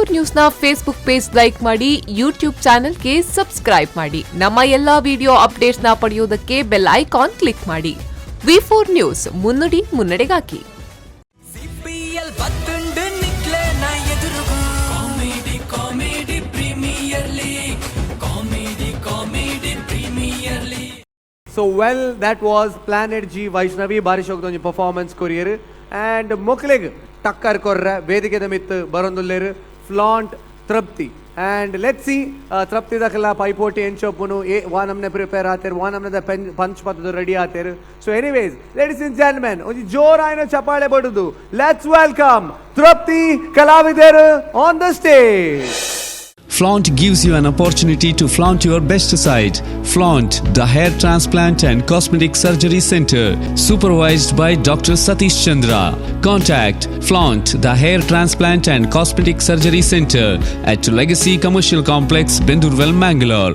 V4 ನ್ಯೂಸ್ನ Facebook page like ಮಾಡಿ, YouTube ಚಾನೆಲ್ಗೆ subscribe ಮಾಡಿ. ನಮ್ಮ ಎಲ್ಲಾ ವಿಡಿಯೋ ಅಪ್ಡೇಟ್ಸ್ನ ಪಡೆಯೋದಕ್ಕೆ bell icon click ಮಾಡಿ. ವಿ4 ನ್ಯೂಸ್, ಮುನ್ನುಡಿ ಮುನ್ನಡೆಗಾಗಿ. ಸಿಪಿಎಲ್ ಬತ್ತುಂಡು ನಿಕ್ಲೆನ ಎದುರುಗು. Comedy comedy premier league, comedy comedy premier league. So well, that was Planet G Vaishnavi. ಬಾರಿಶೋಗದ ಒಂಜಿ performance courier and ಮೊಕ್ಲೆಗ್ ಟಕ್ಕರ್ ಕೊರ್ರ ವೇದಿಕೆದ ಮಿತ್ ಬರೊಂದುಲ್ಲೆರ್ flaunt Trupti. And let see ತೃಪ್ತಿ ದಕಲ ಪೈಪೋಟಿ ಎಂಚೊಪ್ಪುನು, ಏ ವಾ ನಮ್ನೆ ಪ್ರಿಪೇರ್ ಆತೇರ್, ವಾ ನಮ್ನೆದ ಪೆನ್ ಪಂಚ್ ಪತ್ತದ ರೆಡಿ ಆತೇರ್. So anyways, ladies and gentlemen, ಒಂಜಿ ಜೋರಾಯಿನ ಚಪಾಳೆ ಬಡುದು let's welcome ತೃಪ್ತಿ ಕಲಾವಿದರು on the stage. Flaunt gives you an opportunity to flaunt your best side. Flaunt, the hair transplant and cosmetic surgery center, supervised by Dr. Satish Chandra. Contact Flaunt, the hair transplant and cosmetic surgery center at Legacy Commercial Complex, Bendurwell, Mangalore.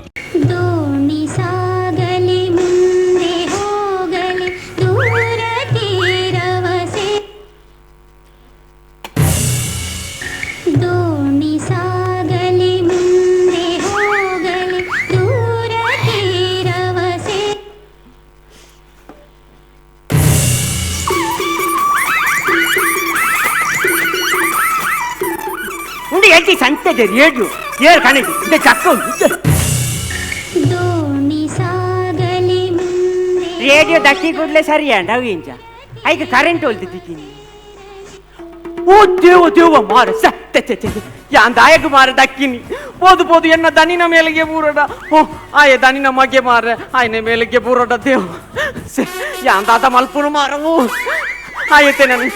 ದೋಣಿ ಸಾಗಲಿ ಮುಂದೆ ಹೋಗಲಿ ದೂರ ತೀರವ ಸೇ ದೋಣಿ ಸಾಗಲಿ ಮುಂದೆ ಹೋಗಲಿ ದೂರ ತೀರವ ಸೇ ಉಂಡು ಎಂಚಿ ಸಂತೆದೆ ರೇಡಿಯೋ ಏರ್ ಕಣಿ ಇಂದ ಚಕ್ಕ ಉಂಡು. ದೋಣಿ ಸಾಗಲಿ ಮುಂದೆ ರೇಡಿಯೋ ದಕ್ಕಿ ಕೂಡಲೇ ಸರಿ ಅಂಡ ಅವು ಇಂಚ ಐಕ ಕರೆಂಟ್ ಹೊಲ್ತಿದ್ದೀನಿ. ಓ ದೇವ ದೇವ ಮಾರ ಸ ತೆ ತೆ ತೆ ತೆ. ಯಾನ್ ದಾಯಕ ಮಾರ ದಕ್ಕಿನಿ ಪೋದು ಪೋದು ಎನ್ನ ದನಿನ ಮೇಲೆಗೆ ಬೂರಡ. ಓ ಆಯ ದನಿನ ಮಗೆ ಮಾರ ಆಯನ ಮೇಲೆಗೆ ಬೂರಡ. ದೇವ ಸೆ ಯಾನ್ ದಾದ ಮಲ್ಪುನು ಮಾರ. ಓ ಆಯತೆ ನನ್ನ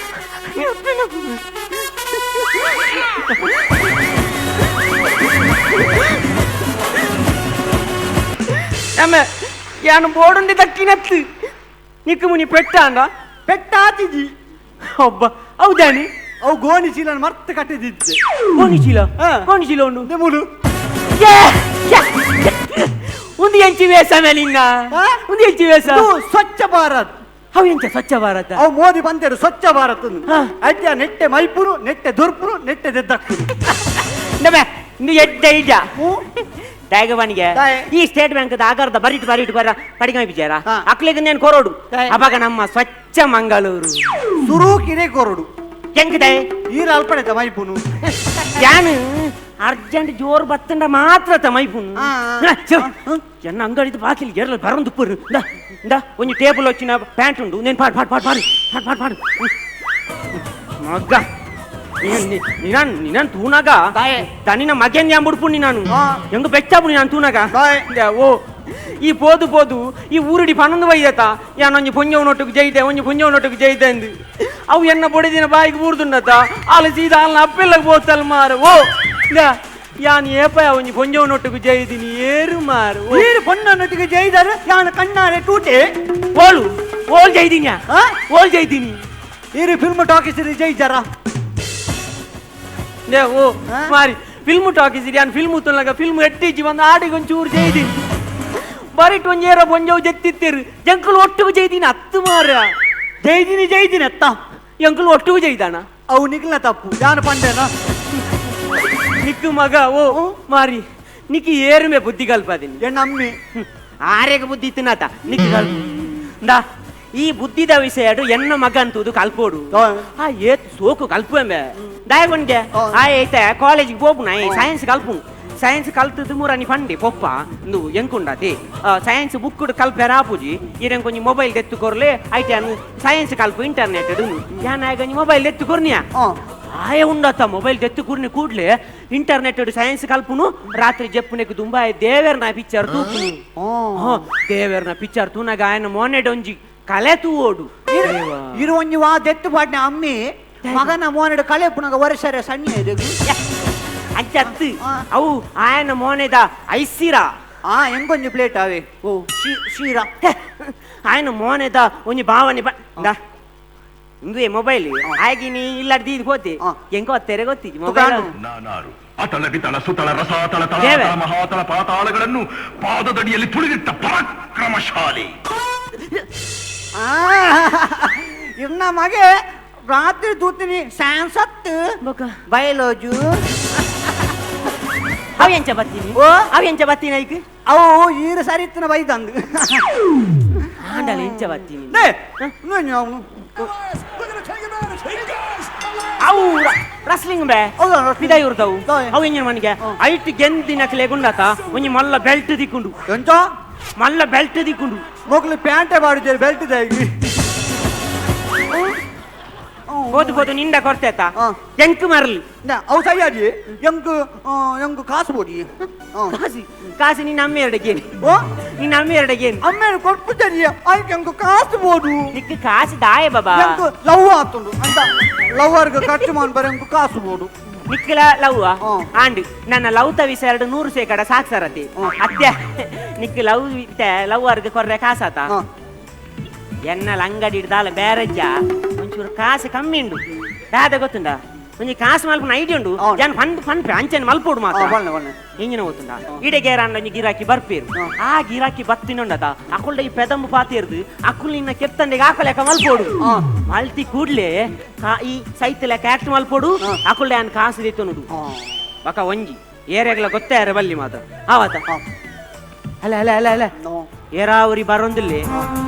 ಅಮ್ಮ ಯಾನು ಬೋಡುಂಡಿ ದಕ್ಕಿನತ್ತು ನಿಕ್ಕು ಮುನಿ ಪೆಟ್ಟಾಂಡ ಪೆಟ್ಟಾತಿಜಿ. ಒಬ್ಬ ಹೌದಾನಿ. ಅವು ಗೋಣಿ ಚೀಲನ ಮರ್ತ್ ಕಟ್ಟಿದಿದ್ದೆ. ಗೋಣಿ ಚೀಲ? ಹಾ. ಗೋಣಿ ಚೀಲ ಉಂಡು. ಮುಲು. ಯೇ! ಯಾ! ಒಂದು ಎಂಚಿ ವೇಷ ಮೇಲಿನ್ನ? ಹಾ? ಒಂದು ಎಂಚಿ ವೇಷ? ಇದು ಸ್ವಚ್ಛ ಭಾರತ್. ಅವು ಎಂಚ ಸ್ವಚ್ಛ ಭಾರತ? ಅವು ಮೋದಿ ಬಂತೇರು ಸ್ವಚ್ಛ ಭಾರತ್. ಹಾ. ಅಡ್ಡ ನೆಟ್ಟೆ ಮೈಪುರು, ನೆಟ್ಟೆ ದುರ್ಪುರು, ನೆಟ್ಟೆ ದೆದ್ದಕ್ಕುರು. ನಮೆ ನೀ ಎಡ್ಡೆ ಇಜ ದಾಯಗವನಿಗೆ. ದಾಯೆ. ಈ ಸ್ಟೇಟ್ ಬ್ಯಾಂಕ್ ಆಗಾರದ ಬರಿಟ್ ಬರಿಟ್ ಬರ ಪಡಿಗ ಬಿಜಾರ. ಹಾ. ಅಕ್ಲೆಗ್ ನೇನ್ ಕೊರೋಡು. ದಾಯೆ. ಅವಾಗ ನಮ್ಮ ಸ್ವಚ್ಛ ಮಂಗಳೂರು. ಸುರು ಕಿರೆ ಕೊರಡು. ಹೆಂಗಿದೆ? ಈರ ಅಲ್ಪಡೆತ ಮೈಪುನು. ಯಾನು ಅರ್ಜೆಂಟ್ ಜೋರು ಬತ್ತಂಡ ಮಾತ್ರ ಮೈಪುನು. ಆ, ಆ. ಎನ್ನ ಅಂಗಡಿದ ಬಾಕಿಲ್ ಎರ್ಲ ಬರಂದು ಪುರು. ಇಂದ ಇಂದ ಒಂಜಿ ಟೇಬಲ್ వచ్చిన ಪ್ಯಾಂಟ್ ಉಂಡು. నేను ಪಾಡು ಪಾಡು ಪಾಡು ಪಾಡು ಪಾಡು ಪಾಡು ಪಾಡು ಮಗ್ಗ ನಿನನ್ ನಿನನ್ ತೂನಾಗ ದಾಯೆ. ದನಿನ ಮಗನ್ ಯಾನ್ ಬುಡ್ಪುಂಡಿ ನಾನು. ಆ. ಎಂಗ ಬೆಚ್ಚಾಪುಂಡಿ ನಾನು ತೂನಾಗ. ದಾಯೆ. ಇಂದ, ಓ ಈ ಪೋದು ಪೋದು ಈ ಊರುಡಿ ಪನ್ನೊಂದು ವೈದತ ಯಾನೊಂಜಿ ಪುಂಜವ್ ನೊಟ್ಟುకు ಜೈದೆ, ಒಂಜಿ ಪುಂಜವ್ ನೊಟ್ಟುకు ಜೈದೆ ಅಂದು ಅವು ಎನ್ನ ಬೊಡಿದಿನ ಬಾಯಿಗೆ ಬೂರ್ದುಂಡತ. ಆಲು ಸೀದಾ ಆಲ್ನ ಅಪ್ಪೆಲ್ಲಗ್ ಪೋತಲ್ ಮಾರ. ಓ ಇಂದ, ಯಾನ್ ಏಪ ಒಂಜಿ ಪೊಂಜವ್ ನೊಟ್ಟುకు ಜೈದಿನಿ ಏರು ಮಾರು ಓ. ಈರು ಪೊನ್ನೊಟ್ಟಿಗೆ ಜೈದಾರು ಯಾನ ಕಣ್ಣಾರೆ ಟೂಟೆ. ಓಲು ಓಲ್ ಜೈದಿನ್ಯಾ? ಆ? ಓಲ್ ಜೈದಿನಿ? ಈರು ಫಿಲ್ಮ್ ಟಾಕೀಸ್ ಜೈಜಾರ? ನೇ ಓ. ಆ? ಮಾರಿ ಫಿಲ್ಮ್ ಟಾಕೀಸ್ ಯಾನ್ ಫಿಲ್ಮ್ ತುಲ್ನಾಗ ಫಿಲ್ಮ್ ಎಟ್ಟಿಜ್ಜಿ ಬಂದು ಆಡಿಗೆ ಒಂಚೂರು ಜೈದಿನಿ. ಬರಿಟ್ ಒಂಜೇರ ಪೊಂಜವು ಜೆತ್ತಿತ್ತೇರು ಜಂಕುಲು ಒಟ್ಟುಗು ಜೈದಿನಿ ಹತ್ತು ಮಾರ. ಜೈದಿನಿ ಜೈದಿನಿ ಅತ್ತ. ಎಂಕುಲು ಒಟ್ಟುಗು ಜೈದಾನ. ಅವು ನಿಗ್ಲ ತಪ್ಪು ಯಾನ ಪಂಡೆನ. ನಿಕ್ಕು ಮಗ ಓ ಮಾರಿ ನಿಕ್ಕಿ ಏರುಮೆ ಬುದ್ಧಿ ಕಲ್ಪದಿನಿ. ಎಣ್ಣ ಅಮ್ಮಿ. ಆರೇಗ ಬುದ್ಧಿ ತಿನ್ನತ ನಿಕ್ಕಿ ಕಲ್ಪ ಇಂದಾ ಈ ಬುದ್ಧಿದ ವಿಷಯ ಎನ್ನ ಮಗ ಅಂತುದು ಕಲ್ಪೋಡು. ಆ ಏತ್ ಸೋಕು ಕಲ್ಪುವೆಂಬೆ ದಾಯಗೊಂಡ್ಗೆ. ಆ ಐತೆ ಕಾಲೇಜಿಗೆ ಹೋಗ್ಬುನ ಸೈನ್ಸ್ ಕಲ್ಪು. ಸೈನ್ಸ್ ಕಲ್ತದ್ದು ಮೂರನಿ ಫಂಡಿ ಪೊಪ್ಪ ಇಂದು ಎಂಕುಂಡತಿ ಸೈನ್ಸ್ ಬುಕ್ ಕಲ್ಪೆರ ಆಪುಜಿ. ಇರೆನ್ ಕೊಂಜಿ ಮೊಬೈಲ್ ದೆತ್ತು ಕೊರ್ಲೆ ಐತೆ ಅನು ಸೈನ್ಸ್ ಕಲ್ಪು ಇಂಟರ್ನೆಟ್ ಯಾನ್ ಆಯಗೊಂಜಿ ಮೊಬೈಲ್ ದೆತ್ತು ಕೊರ್ನಿಯಾ. ಆಯ ಉಂಡತ್ತ ಮೊಬೈಲ್ ದೆತ್ತು ಕೂರ್ನಿ ಕೂಡ್ಲೆ ಇಂಟರ್ನೆಟ್ ಸೈನ್ಸ್ ಕಲ್ಪುನು. ರಾತ್ರಿ ಜಪ್ಪುನೆಕ್ ದುಂಬಾಯ ದೇವೆರ್ನ ಪಿಕ್ಚರ್ ತೂಪುನು. ದೇವೆರ್ನ ಪಿಕ್ಚರ್ ತೂನಾಗ ಆಯನ ಮೋನೆಡೊಂಜಿ ಕಲೆ ತೂವೋಡು. ಇರು ಒಂಜಿ ವಾ ದೆತ್ತು ಪಾಡ್ನೆ ಅಮ್ಮಿ ಮಗನ ಮೋನೆಡು ಕಳೆ ಪುನಗ ವರ್ಷರೆ ಸಣ್ಣ ಇದು. ಅಂಚತ್ತು. ಆ. ಅವು ಆಯನ ಮೋನೆದ ಐಸಿರಾ. ಆ ಎಂಗೊಂಜಿ ಪ್ಲೇಟ್ ಅವೇ. ಓ. ಶೀರಾ. ಆಯನ ಮೋನೆದ ಒಂಜಿ ಭಾವನೆ ಬ ಇಂದಾ. ಇಂದುವೆ ಮೊಬೈಲ್ ಆಗಿನಿ ಇಲ್ಲಾಡ್ದು ಇದು ಹೋತಿ. ಆ. ಎಂಕೋ ತೆರೆ ಗೊತ್ತಿಜಿ ಮೊಬೈಲ್. ತುಕಾನು. ನಾನಾರು ಅತಳ ಬಿತಳ ಸುತಳ ರಸಾತಳ ದೇವೆ. ತಳಾತಳ ಮಹಾತಳ ಪಾತಾಳಗಳನ್ನು ಪಾದದಡಿಯಲ್ಲಿ ತುಳಿದಿಟ್ಟ ಪರಾಕ್ರಮಶಾಲಿ. ಆ, ಇರ್ನ ಮಗೆ ರಾತ್ರಿ ತೂತೀನಿ ಸೈನ್ಸ್ ಹತ್ತು ಬೊಕ ಬಯಲೋಜು. ಅವು ಎಂಚ ಬತ್ತೀನಿ ಅವು ಎಂಚ ಬತ್ತೀನಿ ಐಕ್ ಅವು ಈರು ಸರಿತ್ತಿನ ಬೈದಂದು ಆಂಡಲ ಎಂಚ ಬತ್ತೀನಿ ಅವು ರಸ್ಲಿಂಗ್ ಬೇ ಪಿದಾಯೂರ್ದವು ಅವು ಎಂಜಿನ ಮನಿಗೆ ಐಟ್ ಗೆಂದಿನ ಗುಂಡಾತ ಒಂಜಿ ಮಲ್ಲ ಬೆಲ್ಟ್ ದಿಕ್ಕೊಂಡು ಎಂಚ ಮಲ್ಲ ಬೆಲ್ಟ್ ದಿಕ್ಕೊಂಡು ಮೊಗ್ಲು ಪ್ಯಾಂಟೆ ಬಾಡಿದ್ದೇವೆ ಬೆಲ್ಟ್ ದಾಗಿ ಹೋದು ಹೋದು ನಿಂದ ಕೊಡ್ತೇತ ಎಂಕ್ ಮರಲಿ ಅವು ಸರಿಯಾಗಿ ಎಂಕ್ ಎಂಕ್ ಕಾಸು ಬೋಡಿ ಕಾಸು ಕಾಸು ನಿನ್ನ ಅಮ್ಮ ಎರಡಗೇನು ನಿನ್ನ ಅಮ್ಮ ಎರಡಗೇನು ಅಮ್ಮ ಕೊಡ್ಪುಜರಿ ಆಯ್ತು ಎಂಕ್ ಕಾಸು ಬೋಡು ನಿಕ್ ಕಾಸು ದಾಯ ಬಾಬಾ ಎಂಕ್ ಲವ್ ಆತುಂಡು ಅಂತ ಲವ್ವರ್ಗ ಖರ್ಚು ಮಾಡ್ಬಾರ ಎಂಕ್ ಕಾಸು ಬೋಡು ನಿಕ್ಕಲ ಲವ್ ಆಂಡ್ ನನ್ನ ಲವ್ ತವಿಸ 200% ಸಾಕ್ಷರತೆ ಅತ್ಯ ನಿಕ್ ಲವ್ ಲವ್ ವರ್ಗ ಕೊರ್ರೆ ಕಾಸಾತ ಎನ್ನ ಅಂಗಡಿ ಹಿಡ್ದಾಲ ಬ್ಯಾರಜ್ಜ ಒಂಚೂರು ಕಾಸು ಕಮ್ಮಿ ಉಂಡು ದಾದ ಗೊತ್ತುಂಡ ಒಂಜಿ ಕಾಸು ಮಲ್ಪುನ ಐಡಿ ಉಂಡು ಜನ ಫನ್ ಫನ್ ಅಂಚನೆ ಮಲ್ಪೋಡು ಮಾತ್ರ ಇಂಜಿನ ಗೊತ್ತುಂಡ ಇಡೆ ಗೇರಾಂಡ ಒಂಜಿ ಗಿರಾಕಿ ಬರ್ಪೇರು ಆ ಗಿರಾಕಿ ಬತ್ತಿನುಂಡತ ಅಕುಲ್ಡ ಈ ಪೆದಂಬು ಪಾತಿರ್ದು ಅಕುಲ್ ನಿನ್ನ ಕೆತ್ತಂಡೆಗೆ ಹಾಕಲೆಕ್ಕ ಮಲ್ಪೋಡು ಮಲ್ತಿ ಕೂಡ್ಲೆ ಈ ಸೈತ್ ಲೆಕ್ಕ ಆಕ್ಟ್ ಮಲ್ಪೋಡು ಅಕುಲ್ಡೆ ಆನ್ ಕಾಸು ದೆತ್ತೊನುಡು ಬಕ ಒಂಜಿ ಏರೆಗ್ಲ ಗೊತ್ತೇ ಯಾರ ಬಲ್ಲಿ ಮಾತ್ರ ಆವತ ಅಲ್ಲ ಅಲ್ಲ ಅಲ್ಲ ಅಲ್ಲ ಏರಾವರಿ ಬರೋಂದಿಲ್ಲಿ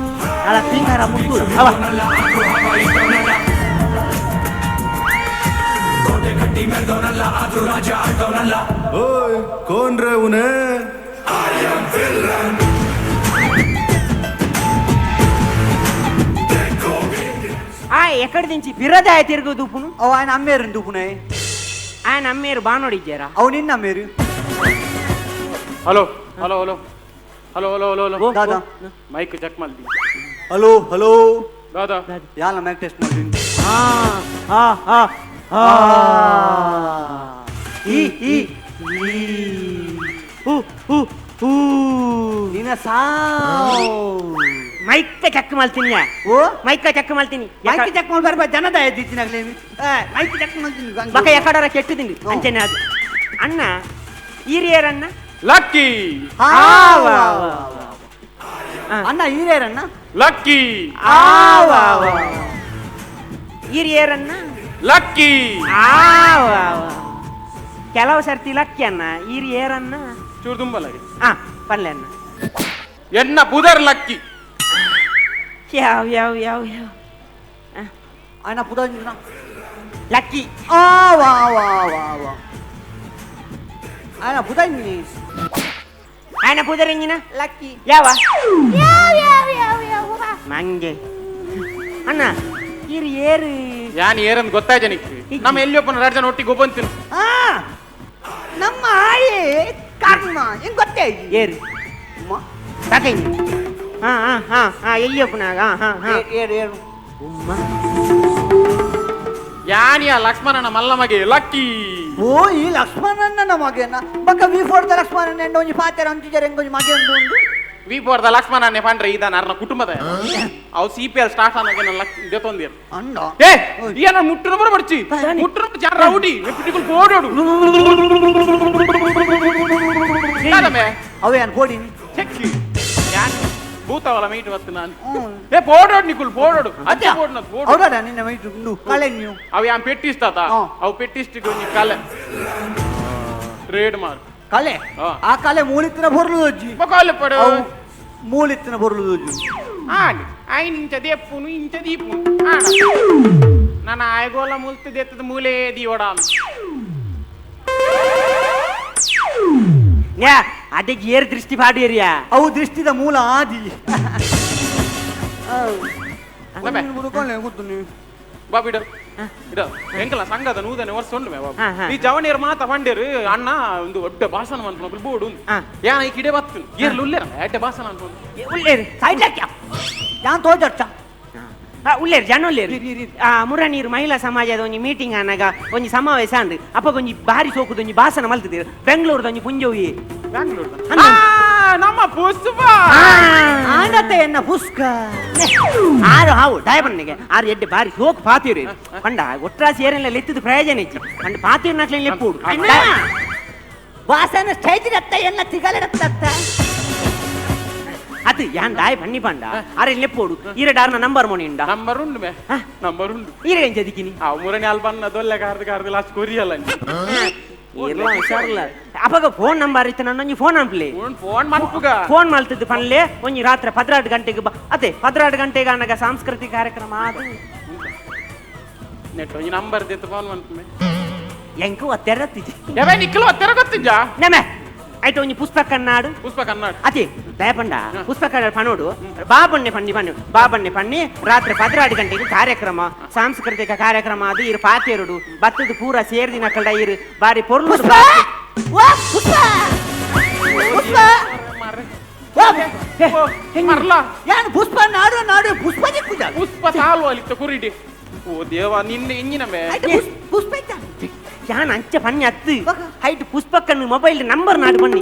ಅಲ್ಲ ತಿಂಗಾರ ಮುಟ್ಟು ಅವ ಕೋನ್ ರೇ ಉನೆ ಆ ಎಕಡೆ ದಿಂಚಿ ಬಿರದಾಯ ತಿರುಗು ದೂಪುನು ಅವ ఆయన ಅಮ್ಮೇರು ದೂಪುನೆ ఆయన ಅಮ್ಮೇರು ಬಾನೋಡಿದ್ದೀರಾ ಅವು ನಿನ್ನ ಅಮ್ಮೇರು Hello hello hello hello hello hello hello ದಾದಾ ಮೈಕ್ ಚೆಕ್ ಮಾಡ್ದಿ ಹಲೋ ಹಲೋ ದಾದಾ ಯಾಲ ಮೈಕ್ ಟೆಸ್ಟ್ ಮಾಡ್ತೀನಿ ಹಾ ಹಾ ಹಾ ಹಾ ಈ ಈ ಹೂ ಹೂ ಹೂ ನಿನ್ನ ಸಾವು ಮೈಕ್ ಚೆಕ್ ಮಾಡ್ತೀನಿ ಓ ಮೈಕ್ ಚೆಕ್ ಮಾಡ್ತೀನಿ ಮೈಕ್ ಚೆಕ್ ಮಾಡಿ ಬರ್ಬಾ ಜನದ ಎದ್ದಿತ್ತಿನಾಗ್ಲೇ ಮೈಕ್ ಚೆಕ್ ಮಾಡ್ತೀನಿ ಬಕ ಎಕಡರ ಕೆಟ್ಟದಿಂಡಿ ಅಂಚನೆ ಅದು ಅಣ್ಣ ಹಿರಿಯರಣ್ಣ ಲಕ್ಕಿ ಅಣ್ಣ ಹಿರಿಯರಣ್ಣ ಲಕ್ಕಿ ಹಿರಿಯರಣ್ಣ ಲಕ್ಕಿ ಕೆಲವು ಸರ್ತಿ ಲಕ್ಕಿ ಅಣ್ಣ ಹಿರಿಯರಣ್ಣ ಚೂರು ತುಂಬಲಾಗಿ ಹಾ ಪಲ್ಲೆ ಅಣ್ಣ ಎನ್ನ ಪುದರ್ ಲಕ್ಕಿ ಯಾವ ಯಾವ ಯಾವ ಯಾವ ಅಣ್ಣ ಪುದರ್ ಲಕ್ಕಿ ಆ ವಾ ವಾ ವಾ ವಾ ಅಣ್ಣ ಪುದರ್ ఆయన ಪುದರಿಂಗಿನ ಲಕ್ಕಿ ಯಾವ ಮಂಗೆ ಅಣ್ಣ ಇರು ಏರು ಯಾನ್ ಏರಂದ್ ಗೊತ್ತಾಯ್ತ ನಿಕ್ ನಮ್ಮ ಎಲ್ಲಿ ಒಬ್ಬನ ಎರಡು ಜನ ಒಟ್ಟಿಗೆ ಒಬ್ಬಂತೀನಿ ನಮ್ಮ ಆಯಿ ಕರ್ಮ ಹೆಂಗ್ ಗೊತ್ತೇ ಏರು ಹಾ ಹಾ ಹಾ ಹಾ ಎಲ್ಲಿ ಒಬ್ಬನಾಗ ಹಾ ಹಾ ಹಾ ಏರು ಏರು ಯಾನಿಯ ಲಕ್ಷ್ಮಣನ ಮಲ್ಲ ಮಗೆ ಲಕ್ಕಿ ಓ ಈ ಲಕ್ಷ್ಮಣನ ಮಗೇನ ಬಕ್ಕ ವಿ ಫೋರ್ದ ಲಕ್ಷ್ಮಣನ ಎಂಡ ಒಂಜಿ ಪಾತೆರ ಅಂಚಿಜರ ಎಂಗೊಂಜಿ ಮಗೆ ಉಂಡು ಉಂಡು ವಿ ಫೋರ್ದ ಲಕ್ಷ್ಮಣನೇ ಪಂಡ್ರೆ ಇದಾನ ಅರ್ನ ಕುಟುಂಬದ ಅವು ಸಿ ಪಿ ಎಲ್ ಸ್ಟಾರ್ಟ್ ಆನಾಗ ಲಕ್ ದೆತೊಂದಿರ್ ಅಂಡ ಏ ಏನ ಮುಟ್ಟುನ ಬರ ಬಡ್ಚಿ ಮುಟ್ಟುನ ಜನ ರೌಡಿ ಮೆಪಿಟಿಕಲ್ ಓಡೋಡು ದಾದಮೆ ಅವೇನ್ ಪೋಡಿ ಚೆಕ್ಕಿ ಯಾನ್ ಭೂತವಲ ಮೈಟ್ ಬತ್ತು ನಾನು ಏ ಪೋಡೋಡು ನಿಕುಲ್ ಪೋಡೋಡು ಅಜ್ಜ ಪೋಡ್ನ ಪೋಡು ಹೌದಾ ನಿನ್ನ ಮೈಟ್ ಉಂಡು ಕಳೆ ನೀವು ಅವು ಯಾನ್ ಪೆಟ್ಟಿಸ್ತಾತ ಅವು ಪೆಟ್ಟಿಸ್ಟಿಗೆ ಒಂಜಿ ಕಲೆ ಟ್ರೇಡ್ ಮಾರ್ಕ್ ಕಲೆ ಆ ಕಲೆ ಮೂಲಿತ್ತಿನ ಬೊರ್ಲು ದೊಜ್ಜಿ ಕಲೆ ಪಡು ಮೂಲಿತ್ತಿನ ಬೊರ್ಲು ದೊಜ್ಜಿ ಆಂಡ್ ಐನ್ ಇಂಚ ದೇಪ್ಪುನು ಇಂಚ ದೀಪುನು ಆಡ ನನ್ನ ಆಯಗೋಲ ಮುಲ್ತು ದೇತ್ತದ ಮೂಲೆ ದೀವಡ ಯಾ ಅದೇ ಏರ್ ದೃಷ್ಟಿ ಪಾಡಿಯರಿಯಾ ಅವು ದೃಷ್ಟಿದ ಮೂಲ ಆದಿ ಬಾಬು ಇಡ ಇಡ ಎಂಕಲ ಸಂಘದ ನೂದನೆ ವರ್ಷ ಉಂಡು ಮೇ ಬಾಬು ಈ ಜವನಿಯರ್ ಮಾತ ಪಂಡೇರು ಅಣ್ಣ ಒಂದು ಒಡ್ಡ ಭಾಷಣ ಮನ್ಪುನ ಬೋರ್ಡು ಯಾನ ಈ ಕಿಡೆ ಬತ್ತು ಏರ್ಲು ಉಲ್ಲೇರ ಎಡ್ಡೆ ಭಾಷಣ ಅನ್ಕೊಂಡು ಉಲ್ಲೇರು ಸೈಡ್ ಹಾಕ್ಯ ಯಾನ್ ತೋಜರ್ಚ ಉಲ್ಲೇರು ಜನ ಉಲ್ಲೇರು ಮುರನೀರು ಮಹಿಳಾ ಸಮಾಜದ ಒಂಜಿ ಮೀಟಿಂಗ್ ಆನಾಗ ಒಂಜಿ ಸಮಾವೇಶ ಅಂದ್ ಅಪ್ಪ ಒಂಜಿ ಬಾರಿ ಸೋಕುದ ಒಂಜಿ ಭಾಷಣ ಮಲ್ತಿದ್ದೀರು ಬೆಂಗಳೂರದ ಒಂಜಿ ಪುಂಜೋವಿ ಬೆಂಗಳೂರು ನಮ್ಮ ಪುಷ್ಪ ಆಂಡತೆ ಎನ್ನ ಪುಷ್ಕ ಆರು ಹಾವು ಡೈಬನ್ನಿಗೆ ಆರು ಎಡ್ಡೆ ಬಾರಿ ಸೋಕು ಪಾತೀರು ಕಂಡ ಒಟ್ರಾಸಿ ಏರೆಲ್ಲ ಲೆತ್ತಿದ ಪ್ರಯೋಜನ ಇಚ್ಚಿ ಕಂಡ ಪಾತೀರು ನಕ್ಲೆ ಲೆಪ್ಪುಡು ವಾಸನ ಸ್ಟೇಜ್ ರತ್ತ ಎನ್ನ ತಿಗಲೆಡತ್ತ ಅದು ಯಾನ್ ದಾಯ್ ಬನ್ನಿ ಪಂಡ ಅರೆ ಲೆಪ್ಪೋಡು ಈರಡಾರ್ನ ನಂಬರ್ ಮೋನಿ ಉಂಡ ನಂಬರ್ ಉಂಡು ಮೇ ನಂಬರ್ ಉಂಡು ಈರೆ ಎಂಚ ದಿಕ್ಕಿನಿ ಆ ಮುರನೆ ಅಲ್ಬನ್ನ ದೊಲ್ಲೆ ಕಾರ್ದು ಕಾರ್ದು ಲಾಸ್ಟ್ ಕೊರಿಯಲ್ಲ ಹುಷಾರಿಲ್ಲ ಅಪಗ ಫೋನ್ ನಂಬರ್ ಇತ್ತು ನನ್ನ ಫೋನ್ ಅನ್ಪ್ಲಿ ಫೋನ್ ಮನ್ಪುಗ ಫೋನ್ ಮಾಡ್ತಿದ್ದು ಪನ್ಲೆ ಒಂಜಿ ರಾತ್ರಿ 12 ಗಂಟೆಗೆ ಅದೇ 12 ಗಂಟೆಗೆ ಅನಗ ಸಾಂಸ್ಕೃತಿಕ ಕಾರ್ಯಕ್ರಮ ಅದು ನೆಟ್ ಒಂಜಿ ನಂಬರ್ ದಿತ್ತು ಫೋನ್ ಮನ್ಪುಮೆ ಎಂಕು ಒತ್ತೆರತ್ತಿಜಿ ಯಾವೆ ನಿಕ್ಕಲು ಒತ್ತೆರ ಗೊತ್ತಿಜ್ಜಾ ನೆಮೆ ಆಯ್ತು ಒಂಜಿ ಪುಷ್ಪ ಕನ್ನಾಡು ಪುಷ್ಪ ಕನ್ನಾಡು ಅದೇ ದಯಪಂಡ ಪುಷ್ಪ ಕನ್ನಾಡು ಪನೋಡು ಬಾಬಣ್ಣೆ ಪನ್ನಿ ಪನ್ನಿ ಬಾಬಣ್ಣೆ ಪನ್ನಿ ರಾತ್ರಿ 12 ಗಂಟೆಗೆ ಕಾರ್ಯಕ್ರಮ ಸಾಂಸ್ಕೃತಿಕ ಕಾರ್ಯಕ್ರಮ ಅದು ಇರು ಪಾತೆರುಡು ಬತ್ತದ ಪೂರ ಸೇರ್ದಿನ ಕಲ್ಡ ಇರು ಬಾರಿ ಪೊರ್ಲು ಪುಷ್ಪ ನಾಡು ನಾಡು ಪುಷ್ಪ ದಿಕ್ಕುಜ ಪುಷ್ಪ ಸಾಲು ಅಲ್ಲಿತ್ತ ಕುರಿಡಿ ಓ ದೇವ ನಿನ್ನೆ ಇಂಜಿನಮೆ ಪುಷ್ಪ ಯಾನ್ ಅಂಚ ಪನ್ನಿ ಅತ್ತು ಹೈಟ್ ಪುಷ್ಪಕ್ಕನ್ನು ಮೊಬೈಲ್ ನಂಬರ್ ನಾಡು ಬನ್ನಿ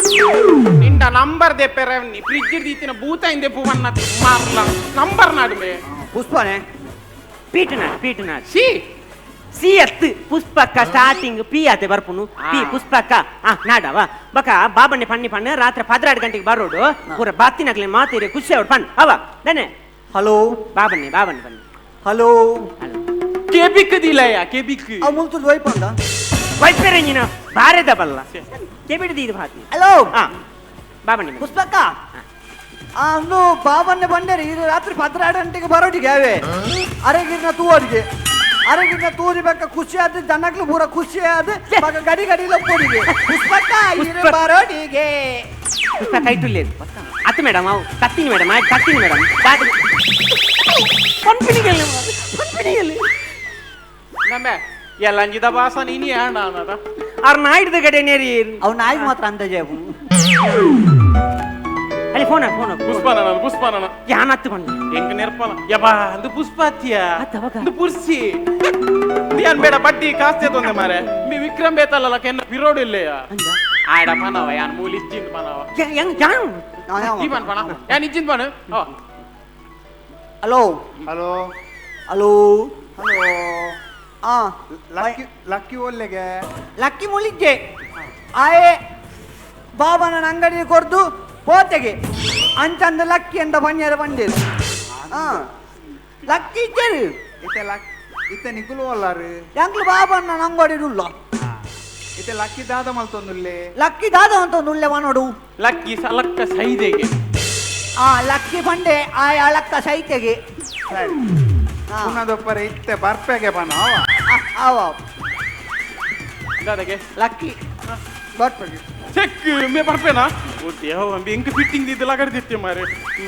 ನಿಂಡ ನಂಬರ್ they ಪೆರವ್ನಿ ಫ್ರಿಜ್ ದೀತಿನ ಭೂತ ಇಂದೆ ಪೂವನ್ನ ಮಾರ್ಲ ನಂಬರ್ ನಾಡುಮೆ ಪುಷ್ಪನೇ ಪೀಟನಾಡ್ ಪೀಟನಾಡ್ ಸಿ ಸಿ ಅತ್ತು ಪುಷ್ಪಕ್ಕ ಸ್ಟಾರ್ಟಿಂಗ್ ಪಿ ಆತೆ ಬರ್ಪುನು ಪಿ ಪುಷ್ಪಕ್ಕ ಆ ನಾಡವ ಬಕ ಬಾಬಣ್ಣೆ ಪನ್ನಿ ಪಣ್ಣ ರಾತ್ರಿ 12 ಗಂಟೆಗೆ ಬರೋಡು ಪೂರ ಬಾತಿನಗ್ಲೆ ಮಾತಿರೆ ಖುಷಿ ಅವ್ರು ಪಣ್ ಅವ ದನೆ ಹಲೋ ಬಾಬಣ್ಣೆ ಬಾಬಣ್ಣೆ ಬನ್ನಿ ಹಲೋ ಹಲೋ ಕೆಬಿಕ್ ದಿಲಯ ಕೆಬಿಕ್ ಅವ ಮುಲ್ತು ವೈಪಂದ ವೈಪರೆ ನೀನು ಬಾರೆದ ಬಲ್ಲ ಕೆಬಿಡ್ದಿ ಇದು ಭಾತಿ ಹಲೋ ಹಾ ಬಾಬಣ್ಣೆ ಪುಷ್ಪಕ್ಕ ಅಂದು ಬಾಬಣ್ಣೆ ಬಂದರೆ ಇದು ರಾತ್ರಿ 12 ಗಂಟೆಗೆ ಬರೋಟಿಗೆ ಅವೇ ಅರೆಗಿರ್ನ ತೂವರಿಗೆ ಅರೆಗಿರ್ನ ತೂರಿ ಬೇಕ ಖುಷಿ ಆದ ಜನಕ್ಲು ಪೂರ ಖುಷಿ ಆದ ಮಗ ಗಡಿ ಗಡಿ ಲಪ್ಪೋಡಿಗೆ ಪುಷ್ಪಕ್ಕ ಇರು ಬರೋಟಿಗೆ ಪುಷ್ಪ ಕೈ ತುಲ್ಲೇದು ಅತ್ತು ಮೇಡಮ್ ಅವು ಕತ್ತೀನಿ ಮೇಡಮ್ ಆಯ್ತು ಕತ್ತೀನಿ ಮೇಡಮ್ ಪಂಪಿನಿಗೆಲ್ಲ ಪಂಪಿನಿಗೆಲ್ಲ ನಮ್ಮೆ ಎಲ್ಲಂಜಿದ ಭಾಷಣ ಇನಿ ಅಣ್ಣ ಅನ್ನದ ಅವ್ರ ನಾಯ್ಡ್ದ ಗಡೆ ನೇರಿ ಅವ್ ನಾಯಿ ಮಾತ್ರ ಅಂದಾಜೆ ಅಲ್ಲಿ ಫೋನ್ ಫೋನ್ ಪುಷ್ಪನ ಪುಷ್ಪನ ಯಾನ್ ಹತ್ತು ಬಂದ ಎಂಕ್ ನೆರ್ಪಲ ಯಬಾ ಅಂದು ಪುಷ್ಪಾತಿಯ ಅಂದು ಪುರ್ಸಿ ಯಾನ್ ಬೇಡ ಬಡ್ಡಿ ಕಾಸ್ತೆ ತೊಂದೆ ಮಾರೆ ಮಿ ವಿಕ್ರಮ್ ಬೇತಲ್ಲ ಕೆನ್ನ ಬಿರೋಡು ಇಲ್ಲೆಯ ಆಡ ಪನವ ಯಾನ್ ಮೂಲಿ ಇಚ್ಚಿಂದ ಪನವ ಈ ಪನ್ ಪಣ ಯಾನ್ ಇಚ್ಚಿಂದ ಪಣ ಹಲೋ ಹಲೋ ಹಲೋ ಹಲೋ ಆ ಲಕ್ಕಿ ಲಕ್ಕಿ ಒಲ್ಲೆಗೆ ಲಕ್ಕಿ ಮುಳಿಜ್ಜೆ ಆಯೆ ಬಾಬನ ಅಂಗಡಿ ಕೊರ್ದು ಪೋತೆಗೆ ಅಂಚಂದ ಲಕ್ಕಿ ಅಂತ ಬನ್ನಿಯರ ಬಂದಿರು ಹಾ ಲಕ್ಕಿ ಇಜ್ಜರು ಇತ್ತೆ ಲಕ್ ಇತ್ತೆ ನಿಕುಲು ಅಲ್ಲಾರು ಎಂಕ್ಲು ಬಾಬಣ್ಣ ನಂಗೋಡಿ ಉಲ್ಲ ಇತ್ತೆ ಲಕ್ಕಿ ದಾದ ಮಲ್ತೊಂದುಲ್ಲೆ ಲಕ್ಕಿ ದಾದ ಅಂತ ಉಲ್ಲೆ ವನೋಡು ಲಕ್ಕಿ ಸಲಕ್ಕ ಸೈದೆಗೆ ಆ ಲಕ್ಕಿ ಬಂಡೆ ಆಯ್ ಅಳಕ್ಕ ಸೈತೆಗೆ ಸರಿ ಪುನದೊಪ್ಪರೆ ಇತ್ತೆ ಬರ್ಪೆಗೆ ಬನ ಅವ ದಾದಗೆ ಲಕ್ಕಿ ಬರ್ಪೆಗೆ ಚೆಕ್ ಮೇ ಬರ್ಪೇನಾ ಓ ದೇವ ಎಂಕ್ ಫಿಟ್ಟಿಂಗ್ ದಿದ್ದಲ ಕಡ್ದಿತ್ತೆ ಮಾರೆ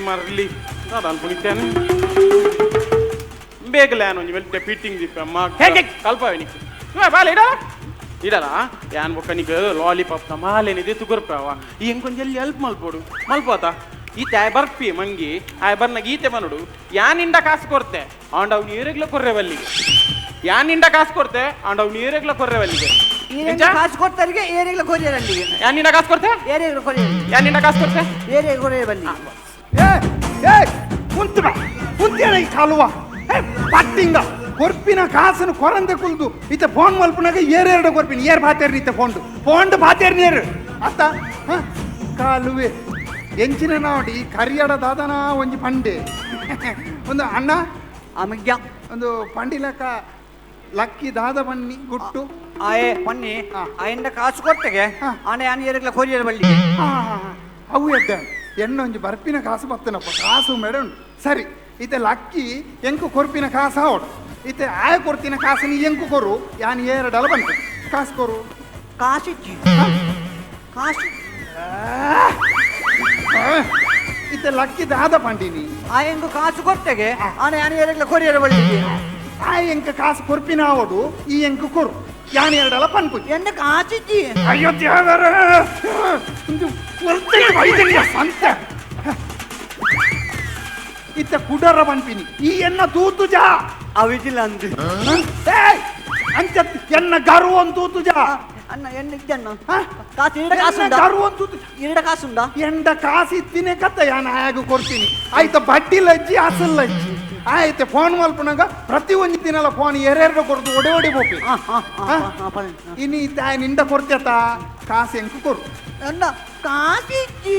ಮರ್ಲಿ ದಾದ ಅನ್ಕೊಂಡಿದ್ದೇನೆ ಬೇಗಲೆ ಒಂಜಿ ವೆಲ್ತೆ ಫಿಟ್ಟಿಂಗ್ ದಿಪ್ಪ ಅಮ್ಮ ಕಲ್ಪವೆ ನಿಕ್ ಬಾಲೆ ಇಡಲ ಇಡಲ ಯಾನ್ ಬೊಕ್ಕ ನಿಕ್ ಲಾಲಿಪಾಪ್ ನ ಮಾಲೇನಿದೆ ತುಗುರ್ಪವ ಈ ಎಂಕೊಂಜಿ ಎಲ್ಲಿ ಹೆಲ್ಪ್ ಮಲ್ಪೋಡು ಮಲ್ಪೋತ ಈತೆ ಆಯ್ ಬರ್ಪಿ ಮಂಗಿ ಆಯ್ ಬರ್ನ ಗೀತೆ ಬನ್ನಡು ಯಾನಿಂಡ ಕಾಸು ಕೊರ್ತೆ ಆಂಡ ಅವ್ನು ಏರೆಗ್ಲ ಕೊರ್ರೆ ಬಲ್ಲಿಗೆ ಯಾನಿಂಡ ಕಾಸು ಕೊರ್ತೆ ಆಂಡ ಅವ್ನು ಏರೆಗ್ಲ ಕೊರ್ರೆ ಬಲ್ಲಿಗೆ ಕಾಸು ಕೊಡ್ತಾರಿಗೆ ಏರಿಗ್ಲ ಕೊರಿಯರಲ್ಲಿಗೆ ಯಾನಿಂಡ ಕಾಸು ಕೊರ್ತೆ ಏರಿಗ್ಲ ಕೊರಿಯರ್ ಯಾನಿಂಡ ಕಾಸು ಕೊರ್ತೆ ಏರಿಗ್ಲ ಕೊರಿಯರ್ ಬಲ್ಲಿ ಏ ಏ ಕುಂತು ಬಾ ಕುಂತೇನ ಈ ಕಾಲುವ ಏ ಪಟ್ಟಿಂಗ ಕೊರ್ಪಿನ ಕಾಸನ್ನು ಕೊರಂದೆ ಕುಲ್ದು ಇತ್ತ ಫೋನ್ ಮಲ್ಪನಾಗ ಏರೆರಡು ಕೊರ್ಪಿನ ಏರ್ ಬಾತೇರ್ನಿ ಇತ್ತ ಫೋನ್ಡು ಫೋನ್ಡು ಬಾತೇರ್ನಿ ಏರು ಅತ್ತ ಕಾಲುವೆ ಎಂಚಿನ ನಾವಡಿ ಕರಿಯಡ ದಾದನ ಒಂಜಿ ಪಂಡೆ ಒಂದು ಅಣ್ಣ ಅಮಗ್ಯ ಒಂದು ಪಂಡಿಲಕ ಲಕ್ಕಿ ದಾದ ಬನ್ನಿ ಗುಟ್ಟು ಆಯೆ ಪನ್ನಿ ಆಯಿಂದ ಕಾಸು ಕೊಟ್ಟೆಗೆ ಆನೆ ಆನೆ ಏರಿಗ್ಲ ಕೊರಿಯರ್ ಬಲ್ಲಿ ಅವು ಎದ್ದ ಎಣ್ಣೊಂಜಿ ಬರ್ಪಿನ ಕಾಸು ಬತ್ತನಪ್ಪ ಕಾಸು ಮೇಡ ಉಂಟು ಸರಿ ಇತ್ತೆ ಲಕ್ಕಿ ಎಂಕು ಕೊರ್ಪಿನ ಕಾಸು ಆವಡು ಇತ್ತೆ ಆಯ ಕೊರ್ತಿನ ಕಾಸು ನೀ ಎಂಕು ಕೊರು ಯಾನ್ ಏರಡಲ ಬಂತು ಕಾಸು ಕೊರು ಕಾಸಿಚ್ಚಿ ಕಾಸು ಇತ್ತೆ ಲಕ್ಕಿ ದಾದ ಪಂಡಿನಿ ಆ ಎಂಕು ಕಾಸು ಕೊಟ್ಟೆಗೆ ಆನೆ ಆನೆ ಏರಿಗ್ಲ ಕೊರಿಯರ್ ಬಲ್ಲಿಗೆ ಆ ಎಂಕ ಕಾಸು ಕೊರ್ಪಿನ ಆವಡು ಈ ಎಂಕು ಕೊರು ಯಾನ್ ಎರಡಲ ಪನ್ಪು ಎನ್ನ ಕಾಸಿಚ್ಚಿ ಅಯ್ಯೋ ದೇವರ ಸಂತ ಇತ್ತ ಕುಡರ ಪನ್ಪಿನಿ ಈ ಎನ್ನ ತೂತು ಜಾ ಅವಿಜಿಲ್ಲ ಅಂದು ಅಂಚ ಎನ್ನ ಗರ್ವ ತೂತು ಜಾ ಅಣ್ಣ ಎಣ್ಣ ಇದ್ದಣ್ಣ ಕಾಸು ಎರಡ ಕಾಸುಂಡ ಎರಡ ಕಾಸುಂಡ ಎಂಡ ಕಾಸು ಇತ್ತಿನೇ ಕತ್ತ ಯಾನ್ ಆಯಾಗ ಕೊಡ್ತೀನಿ ಆಯ್ತ ಬಡ್ಡಿ ಲಜ್ಜಿ ಅಸಲ್ ಲಜ್ಜಿ ಆಯ್ತು ಫೋನ್ ಮಲ್ಪನಾಗ ಪ್ರತಿ ಒಂಜಿ ದಿನಲ ಫೋನ್ ಏರೆರಡು ಕೊರ್ದು ಒಡೆ ಒಡೆ ಬೋಪಿ ಇನಿ ಇತ್ತ ನಿಂಡ ಕೊಡ್ತೇತ ಕಾಸು ಎಂಕು ಕೊರು ಅಣ್ಣ ಕಾಸು ಇಜ್ಜಿ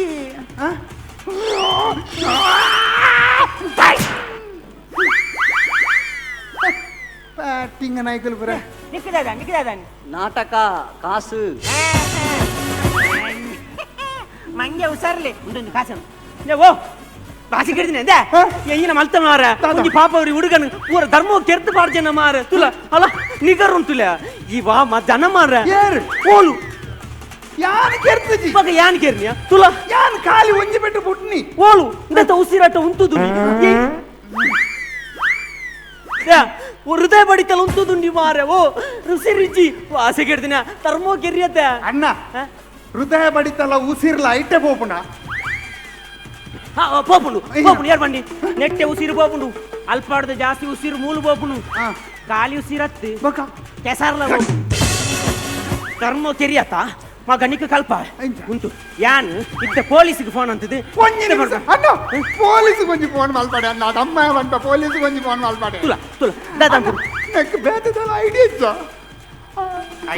ಟಿಂಗ ನಾಯ್ಕಲ್ ಬರ ನಿಕ್ಕದಾದ ನಿಕ್ಕದಾದ ನಾಟಕ ಕಾಸು ಮಂಗೆ ಹುಷಾರ್ಲಿ ಉಂಟು ಕಾಸು ಓ ಬಾಸಿ ಕಿಡ್ದಿನಿ ಅಂದೆ ಎಂಜಿನ ಮಲ್ತ ಮಾರ ಒಂಜಿ ಪಾಪ ಅವ್ರಿ ಹುಡುಗನ ಪೂರ ಧರ್ಮ ಕೆರ್ತು ಪಾಡ್ಜನ ಮಾರ ತುಲ ಅಲ್ಲ ನಿಗರ್ ಉಂಟುಲ ಈ ವಾ ಮ ಜನ ಮಾರ ಓಲು ಯಾನ್ ಕೆರ್ತಜಿ ಮಗ ಯಾನ್ ಕೆರ್ನಿಯ ತುಲ ಯಾನ್ ಖಾಲಿ ಒಂಜಿ ಬೆಟ್ಟು ಬುಟ್ನಿ ಓಲು ಇಂದತ ಉಸಿರಾಟ ಉಂಟುದು ಹೃದಯ ಬಡಿತಲ ಉಂಟುದುಂಡಿ ಮಾರ ಓ ರುಸಿ ರುಚಿ ವಾಸೆ ಕೆಡ್ದಿನ ಧರ್ಮ ಕೆರಿಯತ್ತೆ ಅಣ್ಣ ಹೃದಯ ಬಡಿತಲ ಉಸಿರ್ಲ ಐಟೆ ಪೋಪುಣ ಪೋಪುಂಡು ಪೋಪುಂಡು ಯಾರು ಬಂಡಿ ನೆಟ್ಟೆ ಉಸಿರು ಪೋಪುಂಡು ಅಲ್ಪಾಡ್ದ ಜಾಸ್ತಿ ಉಸಿರು ಮೂಲು ಪೋಪುಂಡು ಖಾಲಿ ಉಸಿರತ್ತು ಕೆಸರ್ಲ ಧರ್ಮ ಕೆರಿಯತ್ತ ಮಗ ನಿಕ್ಕ ಕಲ್ಪ ಉಂಟು ಯಾನ್ ಇತ್ತ ಪೊಲೀಸ್ಗೆ ಫೋನ್ ಅಂತದ್ದು ಅಣ್ಣ ಪೊಲೀಸ್ ಕೊಂಚ ಫೋನ್ ಮಲ್ಪಾಡೆ ಅಣ್ಣ ಅಮ್ಮ ಬಂಟ ಪೊಲೀಸ್ ಕೊಂಚ ಫೋನ್ ಮಲ್ಪಾಡೆ ತುಲ ತುಲ ದಾದ ನಂಗೆ ಬೇತದಲ್ಲ ಐಡಿಯಾ ಇತ್ತ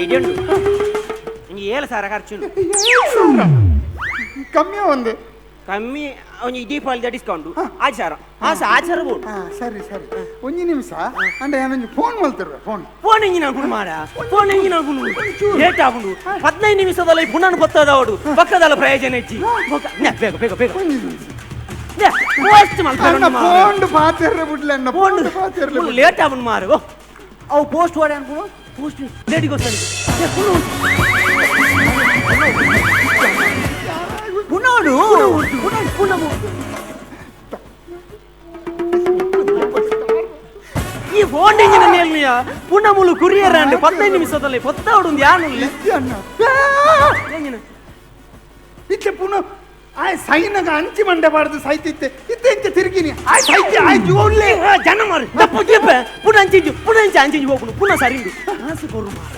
ಐಡಿಯಾ ಉಂಟು ನಿಂಗೆ 7,000 ಖರ್ಚು ಕಮ್ಮಿ ಒಂದು ಕಮ್ಮಿ ಒಂಜಿ ದೀಪಾವಳಿದ ಡಿಸ್ಕೌಂಟ್ 5,000 ಹಾಂ ಸರ್ 5,000 ಬೋಡು ಸರಿ ಸರಿ ಒಂಜಿ ನಿಮಿಷ ಅಂದ್ರೆ ಏನೊಂಜಿ ಫೋನ್ ಮಲ್ತಿರ್ವೆ ಫೋನ್ ಫೋನ್ ಎಂಜಿನ ಹಾಕೊಂಡು ಮಾರ ಫೋನ್ ಎಂಜಿನ ಹಾಕೊಂಡು ಲೇಟ್ ಆಗುಂಡು 15 ನಿಮಿಷದಲ್ಲಿ ಪುನಃ ಬತ್ತದ ಅವಡು ಪಕ್ಕದಲ್ಲ ಪ್ರಯೋಜನ ಹೆಚ್ಚಿ ಬೇಗ ಬೇಗ ಬೇಗ ಪೋಸ್ಟ್ ಫೋನ್ ಪಾತಿರ್ರೆ ಬಿಡ್ಲೆ ಅಣ್ಣ ಫೋನ್ ಪಾತಿರ್ಲೆ ಲೇಟ್ ಆಗುಂಡು ಮಾರು ಅವು ಪೋಸ್ಟ್ ವಾಡೆ ಅನ್ಕೊಂಡು ಪೋಸ್ಟ್ ಲೇಟಿಗೆ ಹೋಗ್ತಾನೆ ಪುನೋಡು ಈ ಫೋನ್ ಎಂಜಿನ ಮೇಲ್ನಿಯ ಪುನಮುಲು ಕುರಿಯರ್ ಅಂಡ್ 15 ನಿಮಿಷದಲ್ಲಿ ಪೊತ್ತಾವಡು ಒಂದು ಯಾನು ಇತ್ತೆ ಪುನಃ ಆಯ್ ಸೈನಗ ಅಂಚಿ ಮಂಡೆ ಬಾರ್ದು ಸೈತಿತ್ತೆ ಇತ್ತೆ ಇಂಚೆ ತಿರುಗಿನಿ ಆಯ್ ಸೈತಿ ಆಯ್ ಜೋಲ್ಲೆ ಜನ ಮಾರು ತಪ್ಪು ಕೇಪೆ ಪುನಃ ಅಂಚಿಂಜು ಪುನಃ ಅಂಚೆ ಅಂಚಿಂಜು ಹೋಗುನು ಪುನಃ ಸರಿಂಡು ಕಾಸು ಕೊರು ಮಾರ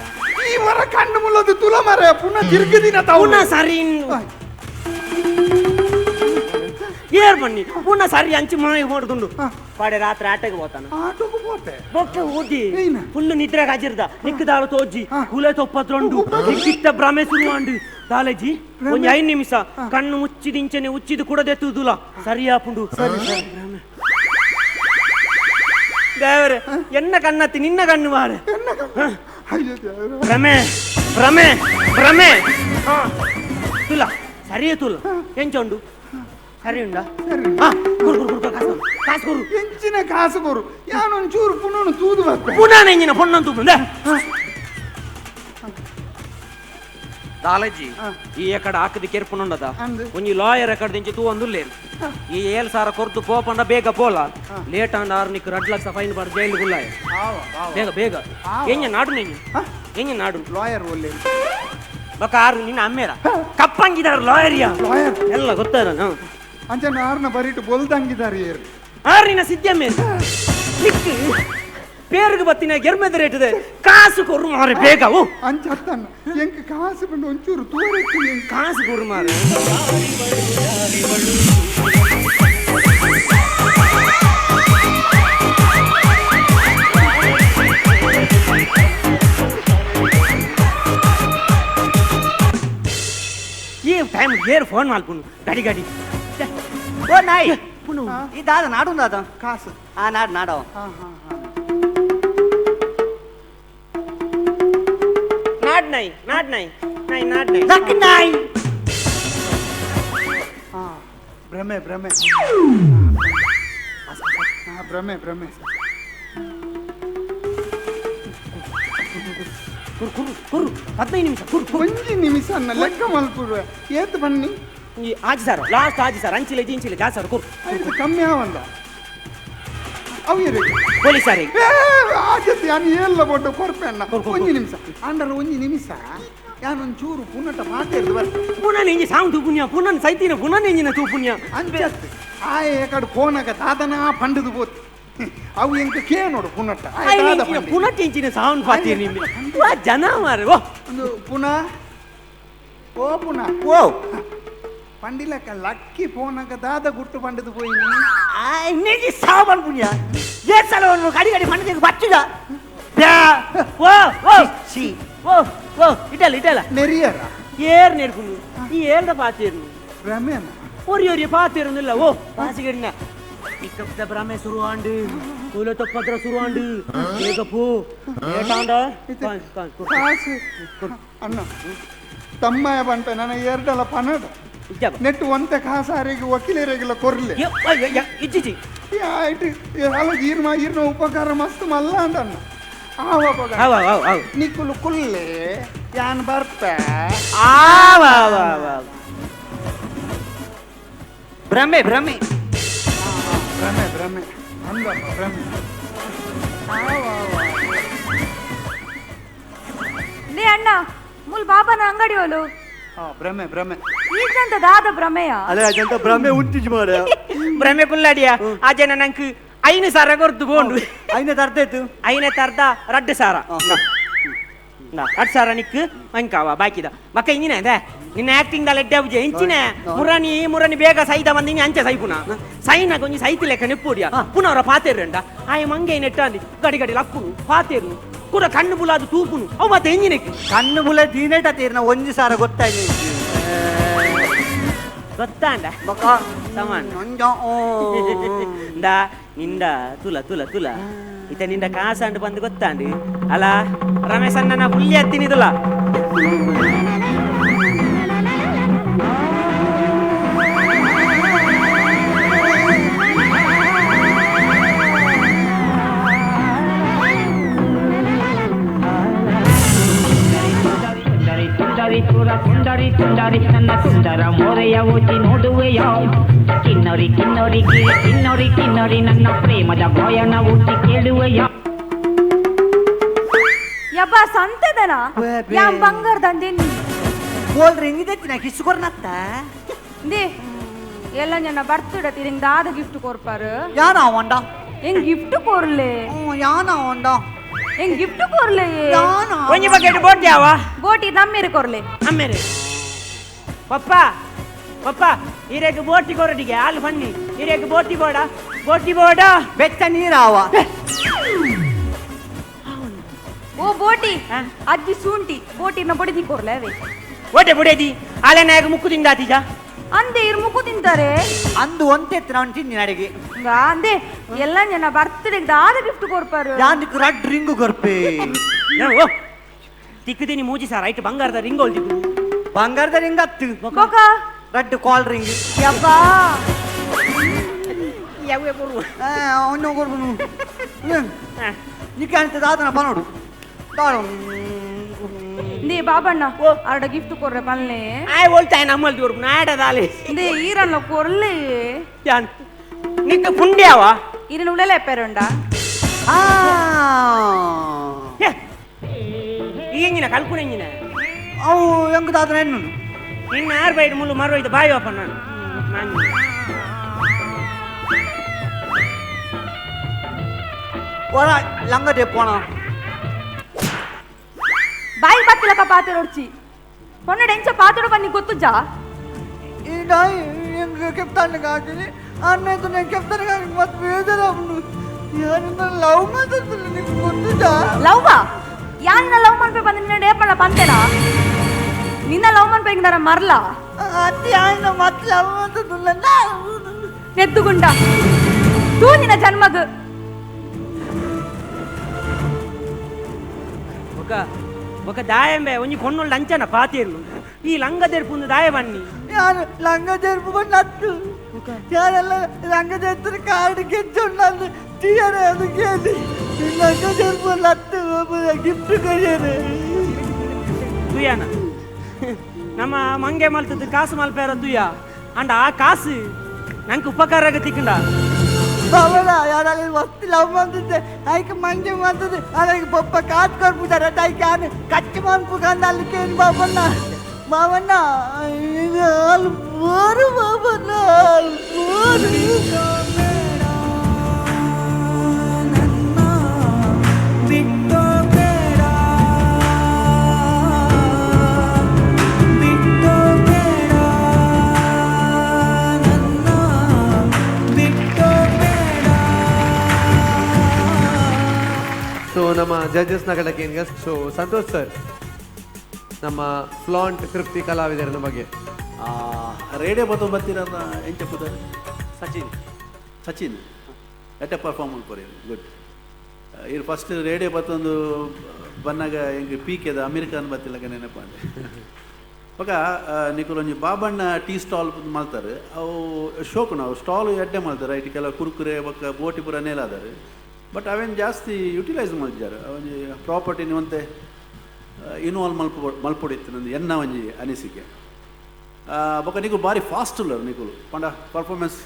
ಈ ವರ ಕಣ್ಣು ಮುಲ್ಲದು ತುಲ ಮಾರ ಪುನಃ ತಿರುಗಿದಿನ ತಾವು ಪುನಃ ಸರಿ ಏರ್ ಬನ್ನಿ ಪುನಃ ಸರಿ ಅಂಚಿ ಮನೆಗೆ ಮಾಡುದುಂಡು ಪಾಡೆ ರಾತ್ರಿ ಆಟಕ್ಕೆ ಹೋತಾನ ಆಟೋకు పోతే ಬೊಕ್ಕ ಹೋಗಿ ಫುಲ್ ನಿದ್ರೆ ಕಾಜಿರ್ದ ನಿಕ್ಕದಾಳು ತೋಜಿ ಕುಲೆ ತೊಪ್ಪತ್ರೊಂಡು ನಿಕ್ಕಿತ್ತ ಭ್ರಮೆ ಶುರುವಾಂಡು ದಾಲೇಜಿ ಒಂಜಿ 5 ನಿಮಿಷ ಕಣ್ಣು ಮುಚ್ಚಿದಿಂಚನೆ ಉಚ್ಚಿದು ಕೂಡ ದೆತ್ತುದುಲ ಸರಿಯಾಪುಂಡು ದೇವರೇ ಎನ್ನ ಕಣ್ಣತ್ತಿ ನಿನ್ನ ಕಣ್ಣು ಮಾರೆ ಭ್ರಮೆ ಭ್ರಮೆ ಭ್ರಮೆ ತುಲ ಸರಿಯೇ ತುಲ ಎಂಚುಂಡು ಸರಿ ಉಂಡಾ ಕೊರು ಕೊರು ಕೊರು ಕಾಸು ಕಾಸು ಕೊರು ಎಂಚಿನ ಕಾಸು ಕೊರು ಯಾನೊಂದು ಚೂರು ಪುನಃ ತೂದು ಬರ್ತೆ ಪುನಃ ಎಂಜಿನ ಪೊಣ್ಣನ್ ತೂಪುಂಡೆ ದಾಲಜಿ ಈ ಎಕಡ ಹಾಕದ ಕೆರ್ಪುನುಂಡದ ಒಂಜಿ ಲಾಯರ್ ಎಕಡ ದಿಂಚಿ ತೂ ಒಂದುಲ್ಲೇನು ಈ 7,000 ಕೊರ್ತು ಪೋಪಂಡ ಬೇಗ ಪೋಲ ಲೇಟ್ ಅಂಡ ಆರು ನಿಕ್ 2 ಲಕ್ಷ ಫೈನ್ ಬಾರ್ ಜೈಲು ಗುಲ್ಲಾಯ ಬೇಗ ಬೇಗ ಎಂಜ ನಾಡು ನೆಂಜ ಎಂಜ ನಾಡು ಲಾಯರ್ ಒಲ್ಲೆ ಬಕ ಆರು ನಿನ್ನ ಅಮ್ಮೇರ ಕಪ್ಪಂಗಿದಾರು ಲಾಯರಿಯ ಲಾಯರ್ ಎಲ್ಲ ಗೊತ್ತಾರ ಅಂಚೆ ಆರ್ನ ಬರಿಟು ಬೊಲ್ದಂಗಿದ್ದಾರೆ ಏರು ಆರಿನ ಸಿದ್ಧ ಮೇಲೆ ನಿಕ್ ಪೇರುಗು ಬತ್ತಿನ ಗೆರ್ಮೆದ ರೇಟದೆ ಕಾಸು ಕೊರು ಮಾರೆ ಬೇಗ ಓ ಅಂಚೆ ಅತ್ತನ್ನ ಎಂಕ್ ಕಾಸು ಬಂದು ಒಂಚೂರು ತೂರೆತ್ತು ಕಾಸು ಕೊರು ಮಾರೆ ಈ ಟೈಮ್ ಏರ್ ಫೋನ್ ಮಾಡ್ಕೊಂಡು ಗಾಡಿ ಗಾಡಿ ಓ ನಾಯಿ ಈ ದಾದ ನಾಡು ದಾದ ಕಾಸು ಆ ನಾಡು ನಾಡು ನಾಡ್ ನಾಯಿ ನಾಡ್ ನಾಯಿ ನಾಯಿ ನಾಡ್ ನಾಯಿ ಲಕ್ ನಾಯಿ ಭ್ರಮೆ ಭ್ರಮೆ ಭ್ರಮೆ ಭ್ರಮೆ ಕುರು ಕುರು ಕುರು 15 ನಿಮಿಷ ಕುರು ಒಂಜಿ ನಿಮಿಷ ಅನ್ನ ಲೆಕ್ಕ ಮಲ್ಪುರುವೆ ಏತ್ ಬನ್ನಿ ಈ 5,000 ಲಾಸ್ಟ್ 5,000 ಅಂಚಿಲೆ ಜಿಂಚಿಲೆ 5,000 ಕುರು ಐದು ಕಮ್ಮಿ ಆವಂದ ಅವು ಪೊಲೀಸರೇ ಆಜತ್ ಯಾನು ಎಲ್ಲ ಬೊಡ್ಡ ಕೊರ್ಪೆ ಅಣ್ಣ ಒಂಜಿ ನಿಮಿಷ ಅಂಡರ ಒಂಜಿ ನಿಮಿಷ ಯಾನೊಂದು ಚೂರು ಪುನಟ ಮಾತಾಡ್ದು ಬರ್ತ ಪುನಃ ಇಂಜಿ ಸಾಂಗ್ ತೂಪುಣ್ಯ ಪುನಃ ಸೈತಿನ ಪುನಃ ಇಂಜಿನ ತೂಪುಣ್ಯ ಅಂಚತ್ ಆಯೆ ಕಡೆ ಫೋನಗ ದಾದನ ಪಂಡದು ಬೋತ್ ಅವು ಎಂಕ ಕೇ ನೋಡು ಪುನಟ ಪುನಟ ಇಂಚಿನ ಸಾಂಗ್ ಪಾತಿ ನಿಮ್ಮೆ ವಾ ಜನ ಮಾರೆ ಓ ಒಂದು ಪುನಃ ಓ ಪುನಃ ಓ ಪಂಡಿಲಕ್ಕ ಲಕ್ಕಿ ಫೋನಗ ದಾದ ಗುಟ್ಟು ಪಂಡದು ಪೋಯಿನಿ ಇನ್ನೇಜಿ ಸಾವು ಪುಣ್ಯ ಏ ಸಲ ಗಡಿ ಗಡಿ ಪಂಡದಿಗೆ ಬಚ್ಚಿದ ಓ ಓ ಸಿ ಓ ಓ ಇಟಲ್ಲ ಇಟಲ್ಲ ನೆರಿಯರ ಏರ್ ನೆರ್ಪುಂಡು ಈ ಏರ್ದ ಪಾತೇರ್ನು ಭ್ರಮೇನ ಒರಿ ಒರಿ ಪಾತೇರುನಿಲ್ಲ ಓ ಪಾಸಿಗಡಿನ ಇಕ್ಕಪ್ಪ ಭ್ರಮೆ ಶುರುವಾಂಡು ಕೂಲ ತಪ್ಪದ್ರ ಶುರುವಾಂಡು ಬೇಗಪ್ಪು ಏಟಾಂಡ ಕಾಸು ಅಣ್ಣ ತಮ್ಮಯ್ಯ ಬಂಪೆ ನನ್ನ ಎರಡಲ್ಲ ಪನಡ ನೆಟ್ಟು ಒಂತೆ ಕಾಸಾರಿಗೆ ವಕೀಲರಿಗೆಲ್ಲ ಕೊರ್ಲೆ ಇಜ್ಜಿಜಿ ಆಯ್ತು ಅಲ್ಲ ಈರ್ಮ ಈರ್ನ ಉಪಕಾರ ಮಸ್ತ್ ಮಲ್ಲ ಅಂತ ಅಣ್ಣ ಆವ ಆವ ಆವ ನಿಕ್ಕುಲು ಕುಲ್ಲೆ ಯಾನ್ ಬರ್ಪೆ ಆವ ಆವ ಆವ ಭ್ರಮೆ ಭ್ರಮೆ ಭ್ರಮೆ ಭ್ರಮೆ ಅಂದಮ್ಮ ಭ್ರಮೆ ಲೇ ಅಣ್ಣ ಮುಲ್ ಬಾಬಾನ ಅಂಗಡಿ ಓಲು ಭ್ರಮೆ ಭ್ರಮೆ ಈಗಂತ ದಾದ ಭ್ರಮೆಯ ಅಲೆ ಅದಂತ ಭ್ರಮೆ ಉಂಟಿಜ್ ಮಾರ ಭ್ರಮೆ ಕುಲ್ಲಾಡಿಯ ಆ ಜನ ನಂಗೆ ಐನು ಸಾರ ಕೊರ್ದು ಬೋಂಡು ಐನ ತರ್ದಾಯ್ತು ಐನ ತರ್ದ ರಡ್ಡು ಸಾರ ರಡ್ಡು ಸಾರ ನಿಕ್ಕು ಮಂಕಾವ ಬಾಕಿದ ಮಕ್ಕ ಇಂಜಿನ ಅದೇ ನಿನ್ನ ಆಕ್ಟಿಂಗ್ ದ ಲೆಡ್ಡೆ ಬುಜೆ ಇಂಚಿನ ಮುರಾನಿ ಮುರಾನಿ ಬೇಗ ಸೈದ ಬಂದಿನಿ ಅಂಚೆ ಸೈಪುನ ಸೈನ ಕೊಂಚ ಸೈತಿ ಲೆಕ್ಕ ನಿಪ್ಪುಡಿಯ ಪುನಃ ಪಾತೇರುಂಡ ಆಯ ಮಂಗೆ ನೆಟ್ಟಾಂದಿ ಗಡಿ ಗಡಿ ಲಕ್ಕುನು ಪಾತೇರುನು ಕೂಡ ಕಣ್ಣು ಬುಲಾದು ತೂಪುನು ಅವು ಮತ್ತೆ ಎಂಜಿನಕ್ಕೆ ಕಣ್ಣು ಬುಲ ದೀನೇಟ ತೀರ್ನ ಒಂಜಿ ಸಾರ ಗೊತ್ತಾಯ್ತು ಗೊತ್ತಾಂಡ ಸಮಾನ ಇಂದ ನಿಂದ ತುಲ ತುಲ ತುಲ ಇತ ನಿಂದ ಕಾಸಂಡು ಬಂದು ಗೊತ್ತಾಂಡು ಅಲ್ಲ ರಮೇಶ್ ಅಣ್ಣ ಪುಲ್ಲಿ ಹತ್ತಿನಿದುಲ ಸುಂದರಿ ಸುಂದರಿ ನನ್ನ ಸುಂದರ ಮೋರೆಯ ಓಚಿ ನೋಡುವೆಯ ಕಿನ್ನರಿ ಕಿನ್ನರಿ ಕಿನ್ನರಿ ಕಿನ್ನರಿ ನನ್ನ ಪ್ರೇಮದ ಗಾಯನ ಊಟಿ ಕೇಳುವೆಯ ಯಬ್ಬ ಸಂತೆದನ ಯಾಂ ಬಂಗಾರದಂದೇನಿ ಗೋಲ್ಡ್ ರಿಂಗ್ ಇದೆತ್ತಿನ ಕಿಸ್ಕೊರ್ನತ್ತ they ಎಲ್ಲ ಜನ ಬರ್ತಿಡ ತಿರಿಂಗ್ ದಾದ ಗಿಫ್ಟ್ ಕೊರ್ಪಾರು ಯಾನ ಅವಂಡ ಹೆಂಗ್ ಗಿಫ್ಟ್ ಕೊರ್ಲೆ ಯಾನ ಅವಂಡ ಹೆಂಗ್ ಗಿಫ್ಟ್ ಕೊರ್ಲೆ ಒಂಜಿ ಬಕೆಟ್ ಬೋಟಿ ಯಾವ ಬೋಟಿ ನಮ್ಮೇರು ಕೊರ್ಲೆ ಅಮ್ಮೇರು ಪಪ್ಪ ಪಪ್ಪ ಹಿರೇಕ್ ಬೋಟಿ ಕೊರಟಿಗೆ ಹಾಲು ಬನ್ನಿ ಹಿರೇಕ್ ಬೋಟಿ ಬೋಡ ಬೋಟಿ ಬೋಡ ಬೆಚ್ಚ ನೀರಾವ ಓ ಬೋಟಿ ಅಜ್ಜಿ ಸೂಂಟಿ ಬೋಟಿನ ಬಡಿದಿ ಕೊರ್ಲೆ ಅವೇ ಓಟೆ ಬುಡೇದಿ ಆಲೆ ನಾಯಕ ಮುಕ್ಕು ತಿಂದಾತೀಜ ಅಂದೆ ಇರ್ ಮುಕ್ಕು ತಿಂತಾರೆ ಅಂದು ಒಂತೆತ್ತು ನಾನು ತಿಂದಿನ ಅಡಿಗೆ ಅಂದೆ ಎಲ್ಲ ಜನ ಬರ್ತ್ಡೇಗೆ ದಾದ ಗಿಫ್ಟ್ ಕೊರ್ಪಾರು ಯಾನಕ್ಕೆ ರಡ್ ರಿಂಗು ಕೊರ್ಪೆ ಓ ತಿಕ್ಕುದೀನಿ ಮೂಜಿ ಸಾರ್ ಐಟ್ ಬಂಗಾರದ ರಿಂಗ್ ಒಲ್ದಿದ್ದು ಬಂಗಾರದ ರಿಂಗ್ ಅತ್ತು ಬೊಕ ರಡ್ಡು ಕಾಲ್ ರಿಂಗ್ ಯಬ್ಬಾ ಯಾವೇ ಕೊರು ಅವನು ಕೊರ್ಪುನು ನಿಕ್ಕೆ ಅಂತ ದಾದನ ಪನೋಡು ನೇ ಬಾಬಣ್ಣ ಅರಡ ಗಿಫ್ಟ್ ಕೊರ್ರೆ ಪಲ್ಲೆ ಆಯ್ ಓಲ್ತಾಯ ನಮ್ಮಲ್ಲಿ ದೂರ ನಾಡದಾಲೆ they ಈರಲ್ಲ ಕೊರ್ಲೆ ಯಾನ್ ನಿಕ್ಕ ಪುಂಡ್ಯಾವ ಈರನ ಉಳಲೆ ಪೆರುಂಡ ಈ ಎಂಜಿನ ಕಲ್ಪುಣ ಎಂಜಿನ ಅವು ಹೆಂಗ್ ದಾದನ ಎನ್ನು ನಿನ್ನ ಆರು ಬೈಡ್ ಮುಳ್ಳು ಮರೋಯ್ದು ಬಾಯಿ ಓಪನ್ ನಾನು ನಾನು ಒರ ಲಂಗದೆ ಪೋಣ ಬಾಯಿ ಬತ್ತಿಲಕ ಪಾತ್ರ ಒಡ್ಚಿ ಪೊನ್ನಡ ಎಂಚ ಪಾತ್ರ ಬನ್ನಿ ಗೊತ್ತುಜಾ ಈ ನಾಯಿ ಹೆಂಗ್ ಕೆಪ್ತಾನ ಕಾಕಿನಿ ಅನ್ನ నేను ಕೆಪ್ತಾನ ಕಾಕಿ ಮತ್ತೆ ಬೇಜಾರಾಗ್ಬಿಡು ಯಾರಿಂದ ಲವ್ ಮಾತಾಡ್ತಿಲ್ಲ ನಿಂಗೆ ಗೊತ್ತಿದ್ದ ಲವ್ವಾ ಯಾರಿನ ಲವ್ ಮನ್ಪೆ ಬಂದ ನಿನ್ನ ಡೇಪಣ್ಣ ಪಂತೆನಾ ನಿನ್ನ ಲವ್ ಮನ್ಪೆ ಹಿಂಗಾರ ಮರ್ಲಾ ಅತ್ತಿ ఆయన ಮತ್ತೆ ಲವ್ ಮಾತಾಡ್ತಿಲ್ಲ ನೆದ್ದುಗುಂಡ ತೂ ನಿನ್ನ ಜನ್ಮಗ್ ఒక ఒక దాయంబే ಒಂಜಿ ಕೊಣ್ಣೊಳ್ಳು ಅಂಚನ ಪಾತೇರ್ನು ಈ ಲಂಗ ದೆರ್ಪುಂದು ದಾಯ ಬನ್ನಿ ಯಾರು ಲಂಗ ಜರ್ಪುಕೊಂಡು ನತ್ತು ಯಾರೆಲ್ಲ ಲಂಗ ಜರ್ತರ ಕಾರ್ಡ್ ಗೆಜ್ಜೊಂಡು ತೀಯರೆ ಅದು ಕೇಳಿ ಲಂಗ ಜರ್ಪು ನತ್ತು ಗಿಫ್ಟ್ ಕೊರಿಯರು ದುಯ್ಯಾನ ನಮ್ಮ ಮಂಗೆ ಮಲ್ತದ್ದು ಕಾಸು ಮಲ್ಪೇರ ದುಯ್ಯ ಅಂಡ ಆ ಕಾಸು ನಂಗೆ ಉಪಕಾರ ಆಗತ್ತಿಕ್ಕಂಡ ಬಾಬಣ್ಣ ಯಾರಲ್ಲಿ ಮಸ್ತ್ ಲವ್ ಮಾಡ್ತಿದ್ದೆ ಆಯ್ಕೆ ಮಂಗೆ ಮಾಡ್ತದೆ ಅದಕ್ಕೆ ಪಪ್ಪ ಕಾಸು ಕೊಡ್ಬಿಟ್ಟಾರೆ ಆಯ್ಕೆ ಆನೆ ಕಚ್ಚಿ ಮನ್ಪುಕಂಡು ಅಲ್ಲಿ ಕೇಳಿ ಬಾಬಣ್ಣ ಬಾಬಣ್ಣ ಅಲ್ಲಿ ಬೋರು ಬಾಬಣ್ಣ ಅಲ್ಲಿ ಬೋರು ಸೊ ನಮ್ಮ ಜಡ್ಜಸ್ನ ಕಡೆಗೆ ಸೊ ಸಂತೋಷ್ ಸರ್, ನಮ್ಮ ಫ್ಲಾಂಟ್ ತೃಪ್ತಿ ಕಲಾವಿದರ ಬಗ್ಗೆ ರೇಡಿಯೋ ಬತ್ತಿರ ಎಂಚ ಪುದರ್ ಸಚಿನ್. ಸಚಿನ್ ಎಟ್ಟ ಪರ್ಫಾರ್ಮ್ ಮಲ್ಪೊರಿ ಗುಡ್. ಇರ್ ಫಸ್ಟ್ ರೇಡಿಯೋ ಬತ್ತೊಂದು ಬನ್ನಾಗ ಎಂಕ್ ಪೀಕೆದ ಅಮೆರಿಕನ್ ಬತ್ತಿಲ್ಲಕ ನೆನಪಾಂಡೆ. ಬೊಕ ನಿಕುಲು ಒಂಜಿ ಬಾಬಣ್ಣ ಟೀ ಸ್ಟಾಲ್ ಮಲ್ತಾರೆ, ಅವು ಶೋಕು ನಾವು ಸ್ಟಾಲ್ ಎಡ್ಡೆ ಮಲ್ತಾರೆ, ಐಟ್ ಕೆಲವು ಕುರ್ಕುರೆ ಬೊಕ್ಕ ಬೋಟಿ ಪೂರ ನೇಲಾದಾರೆ, ಬಟ್ ಅವೇನು ಜಾಸ್ತಿ ಯುಟಿಲೈಸ್ ಮಲ್ತಿದ್ದಾರೆ. ಒಂಜಿ ಪ್ರಾಪರ್ಟಿನ ಒಂತೆ ಇನ್ವಾಲ್ವ್ ಮಲ್ಪೊಡಿತ್ತು ನಂದು ಎನ್ನ ಒಂಜಿ ಅನಿಸಿಕೆ. ಬೊಕ್ಕ ನಿಕುಲು ಬಾರಿ ಫಾಸ್ಟ್ ಉಲ್ಲರು ನಿಕುಲು, ಪಂಡ ಪರ್ಫಾರ್ಮೆನ್ಸ್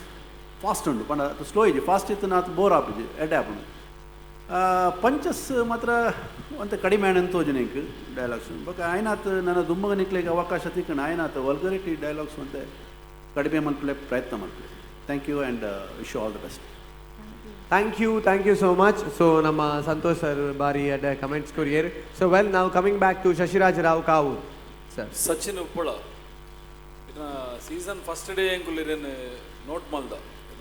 ಫಾಸ್ಟ್ ಉಂಡು, ಪಂಡ ಸ್ಲೋ ಇಜ್ಜಿ, ಫಾಸ್ಟ್ ಇತ್ತು ನಾತ್ ಬೋರ್ ಆಪಿಜಿ ಎಡ್ಡೆ ಆಪುಂಡು. ಪಂಚಸ್ ಮಾತ್ರ ಒಂತೆ ಕಡಿಮೆ ಆಂಡ್ ತೋಜುನೆ ಎಂಕ್ ಡೈಲಾಗ್ಸ್. ಬೊಕ್ಕ ಆಯ್ನಾತ್ ನನ್ನ ದುಮ್ಮಗ ನಿಕ್ಲೆಗ್ ಅವಕಾಶ ತಿಕ್ಕಣ ಆಯ್ನಾತ್ ವಲ್ಗರಿಟಿ ಡೈಲಾಗ್ಸ್ ಒಂತೆ ಕಡಿಮೆ ಮಲ್ಪಲೆ ಪ್ರಯತ್ನ ಮಲ್ಪಲೆ. Thank you and wish you all the best. Thank you, thank you so much. So ನಮ್ಮ ಸಂತೋಷ್ ಸರ್ ಬಾರಿ ಅಡ್ಡ ಕಮೆಂಟ್ಸ್ ಕೊರಿಯರ್. ಸೊ ವೆಲ್, ನಾವು coming back to Shashiraj Rao Kavoor sir. Sachin Uppala ಇದನ್ನ ಸೀಸನ್ ಫಸ್ಟ್ ಡೇ ಎಂಕುಲಿರೇನು ನೋಟ್ ಮಲ್ದ,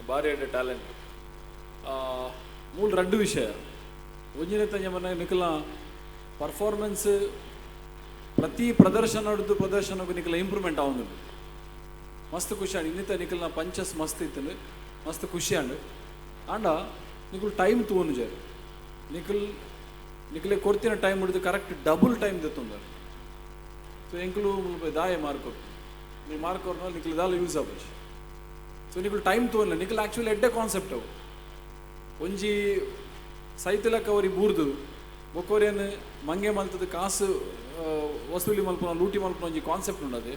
ಭಾರಿ ಅಡ್ಡ talent. ಮೂಲ ರಡ್ಡು ವಿಷಯ, ಒಂಜಿನ ತಂಜ ನಿಕಲ ಪರ್ಫಾರ್ಮೆನ್ಸ್ ಪ್ರತಿ ಪ್ರದರ್ಶನ ಹಿಡಿದು ಪ್ರದರ್ಶನಕ್ಕೂ ನಿಕಲ ಇಂಪ್ರೂವ್ಮೆಂಟ್ ಆവുಂದು ಮಸ್ತ್ ಖುಷಿ ಆಂಡ್. ಇನ್ನಿತ ನಿಕಲ್ನ ಪಂಚಸ್ ಮಸ್ತ್ ಇತ್ತು, ಮಸ್ತ್ ಖುಷಿ ಆಂಡ್. ಆಂಡ ನಿಕುಲು ಟೈಮ್ ತೂವನು ಜಾರಿ, ನಿಕಲ್ ನಿಕಲೆ ಕೊರ್ತಿನ ಟೈಮ್ ಹಿಡಿದು ಕರೆಕ್ಟ್ ಡಬಲ್ ಟೈಮ್ ದೆತ್ತೊಂದಾರೆ. ಸೊ ಎಂಕುಲು ದಾಯ ಮಾರ್ಕ್ ನೀವು ಮಾರ್ಕ್ ಅವ್ರನ್ನ ನಿಕಲ್ ದಾಲ ಯೂಸ್ ಆಪುಜಿ. ಸೊ ನಿಕುಲು ಟೈಮ್ ತೂವಲ್ಲ, ನಿಕಲ್ ಆ್ಯಕ್ಚುಲಿ ಎಡ್ಡೆ ಕಾನ್ಸೆಪ್ಟ್ ಅವು. ಒಂಜಿ ಸೈತಿಲಕ್ಕ ಅವರಿ ಬೂರ್ದು ಬೊಕ್ಕೋರಿಯನ್ ಮಂಗೆ ಮಲ್ತದ ಕಾಸು ವಸೂಲಿ ಮಲ್ಪುನ ಲೂಟಿ ಮಲ್ಪುನ ಒಂಜಿ ಕಾನ್ಸೆಪ್ಟ್ ಉಂಡದೆ.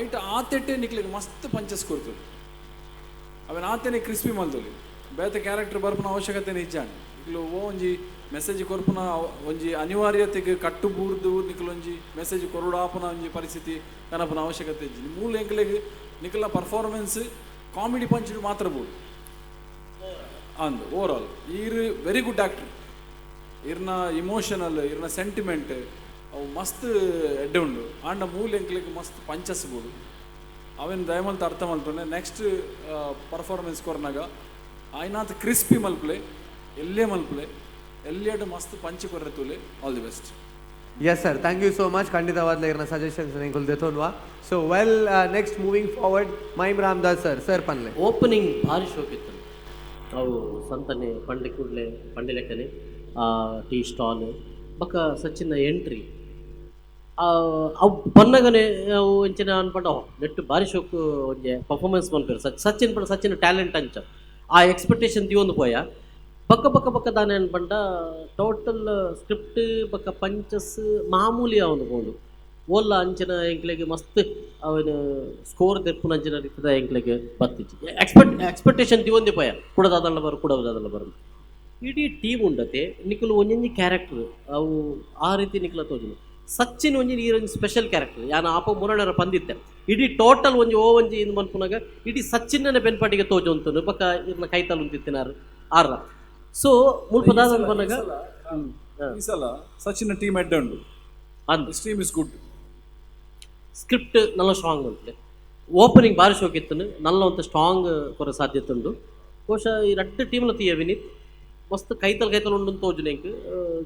ಐಟ್ ಆತೆಟ್ಟೆ ನಿಕ್ಲೆಗ್ ಮಸ್ತ್ ಪಂಚಸ್ ಕೊರ್ತುಲು, ಅವನ್ ಆತೆನೆ ಕ್ರಿಸ್ಪಿ ಮಲ್ತೊಲಿ, ಬೇತೆ ಕ್ಯಾರೆಕ್ಟರ್ ಬರ್ಪುನ ಅವಶ್ಯಕತೆ ಇಜ್ಜಾಂಡ್. ನಿಕ್ಲು ಓ ಒಂಜಿ ಮೆಸೇಜ್ ಕೊರ್ಪುನ ಒಂಜಿ ಅನಿವಾರ್ಯತೆಗೆ ಕಟ್ಟು ಬೂರ್ದು ನಿಕ್ಲು ಒಂಜಿ ಮೆಸೇಜ್ ಕೊರಡಾಪುನ ಒಂಜಿ ಪರಿಸ್ಥಿತಿ ಕನಪುನ ಅವಶ್ಯಕತೆ ಇಜ್ಜಿ. ಮೂಲ ಎಂಕ್ಲೆಗ್ ನಿಕ್ಲ ಪರ್ಫಾರ್ಮೆನ್ಸ್ ಕಾಮಿಡಿ ಪಂಚ್ ಮಾತ್ರ ಬೋಡು ಅಂದ್. ಓವರ್ ಆಲ್ ಈರ್ ವೆರಿ ಗುಡ್ ಆ್ಯಕ್ಟರ್, ಇರ್ನ ಇಮೋಷನಲ್ ಇರ್ನ ಸೆಂಟಿಮೆಂಟ್ ಅವು ಮಸ್ತ್ ಎಡ್ಡೆ ಉಂಡು. ಆಂಡ ಮೂಲ ಎಂಕ್ಲೆಗ್ ಮಸ್ತ್ ಪಂಚಸ್ ಬೋಡು, ಅವೇನು ದಯಮಲ್ತ ಅರ್ಥ ಮಲ್ತೊಂಡೆ. ನೆಕ್ಸ್ಟ್ ಪರ್ಫಾರ್ಮೆನ್ಸ್ ಕೊರ್ನಾಗ ಆಯ್ನಾತ್ ಕ್ರಿಸ್ಪಿ ಮಲ್ಪಲೆ, ಎಲ್ಲೇ ಮಲ್ಪಲೆ, ಎಲ್ಲೇಡು ಮಸ್ತ್ ಪಂಚ್ ಕೊರ್ರೆ ತೂಲೆ. All the best. Yes sir, thank you so much. ಖಂಡಿತವಾದ್ಲ ಇರ್ನ ಸಜೆಷನ್ಸ್ ನಿಂಕುಲು ದೆತೊನ್ವಾ. So well, next moving forward Mahim Ramdas sir. Sir ಪನ್ಲೆ. Opening ಭಾರಿ ಶೋಕಿತ್ತು. ಅವು ಸಂತನೆ ಪಂಡೆ ಕೂಡಲೇ ಪಂಡೆ ಲೆಕ್ಕನೆ ಆ ಟೀ ಸ್ಟಾಲ್ ಬೊಕ್ಕ ಸಚಿನ್ನ ಎಂಟ್ರಿ ಅವು ಬನ್ನಗನೆ ಅವು ಎಂಚಿನ ಅನ್ಪಂಡ ನೆಟ್ಟು ಭಾರಿ ಶೋಕು ಒಂಜಿ ಪರ್ಫಾರ್ಮೆನ್ಸ್ ಮನ್ಪೆರ್ ಸಚಿನ್ ಪಂಡ ಸಚಿನ್ ಟ್ಯಾಲೆಂಟ್ ಅಂಚ ಆ ಎಕ್ಸ್ಪೆಕ್ಟೇಷನ್ ದಿವೊಂದು ಪೋಯ. ಬಕ್ಕ ಬಕ್ಕ ಬಕ್ಕ ದಾನೆ ಅನ್ಪಂಡ ಟೋಟಲ್ ಸ್ಕ್ರಿಪ್ಟ್ ಬಕ್ಕ ಪಂಚಸ್ ಮಾಮೂಲಿ ಅವನು ಪೋಂಡು ಓಲ್ಲ ಅಂಚಿನ ಎಂಕ್ಲೆಗ್ ಮಸ್ತ್ ಅವನು ಸ್ಕೋರ್ ದೆರ್ಪುನ ಅಂಚಿನ ರೀತಿದ ಎಂಕ್ಲೆಗ್ ಬತ್ತಿಜ್ಜಿ. ಎಕ್ಸ್ಪೆಕ್ಟೇಷನ್ ದಿವೊಂದೇ ಪೋಯ, ಕೂಡ ದಾದಲ್ಲ ಬರು ಕೂಡ ದಾದಲ್ಲ ಬರು. ಇಡೀ ಟೀಮ್ ಉಂಡತೆ ನಿಕುಲು ಒಂಜೊಂಜಿ ಕ್ಯಾರೆಕ್ಟರ್ ಅವು ಆ ರೀತಿ ನಿಕುಲ ತೋಜುನು. ಸಚಿನ್ ಒಂಜಿ ನೀರೊಂಜಿ ಸ್ಪೆಷಲ್ ಕ್ಯಾರೆಕ್ಟರ್ ಯಾನ ಆಪ ಮುರಣರ ಪಂದಿತ್ತೆ ಇಡೀ ಟೋಟಲ್ ಒಂಜಿ ಓ ಒಂಜಿ ಇಂದು ಮನ್ಪುನಾಗ ಇಡೀ ಸಚಿನ್ನನ ಬೆನ್ಪಾಟಿಗೆ ತೋಜು ಅಂತನು ಬೊಕ್ಕ ಇರ್ನ ಕೈತಲ್ ಉಂತಿತ್ತಿನಾರು ಆರ್ರ. ಸೊ ಮುಲ್ಪ ದಾದ ಅನ್ಪುನಾಗ ಈ ಸಲ ಸಚಿನ್ ಟೀಮ್ ಎಡ್ಡೆ ಉಂಡು, this team is good. Script Nalla strong ಉಂಟು, ಓಪನಿಂಗ್ ಭಾರಿ ಶೋಕಿತ್ತು, ನಲ್ಲ ಒಂದು ಸ್ಟ್ರಾಂಗ್ ಕೊರ ಸಾಧ್ಯತೆ ಉಂಡು. ಬಹುಶಃ ಈ ರಡ್ಡು ಟೀಮ್ಲ ತೀಯ ವಿನೀತ್ ಮಸ್ತ್ ಕೈತಲ್ ಕೈತಲ್ ಉಂಡು ತೋಜುನೆ ಎಂಕ್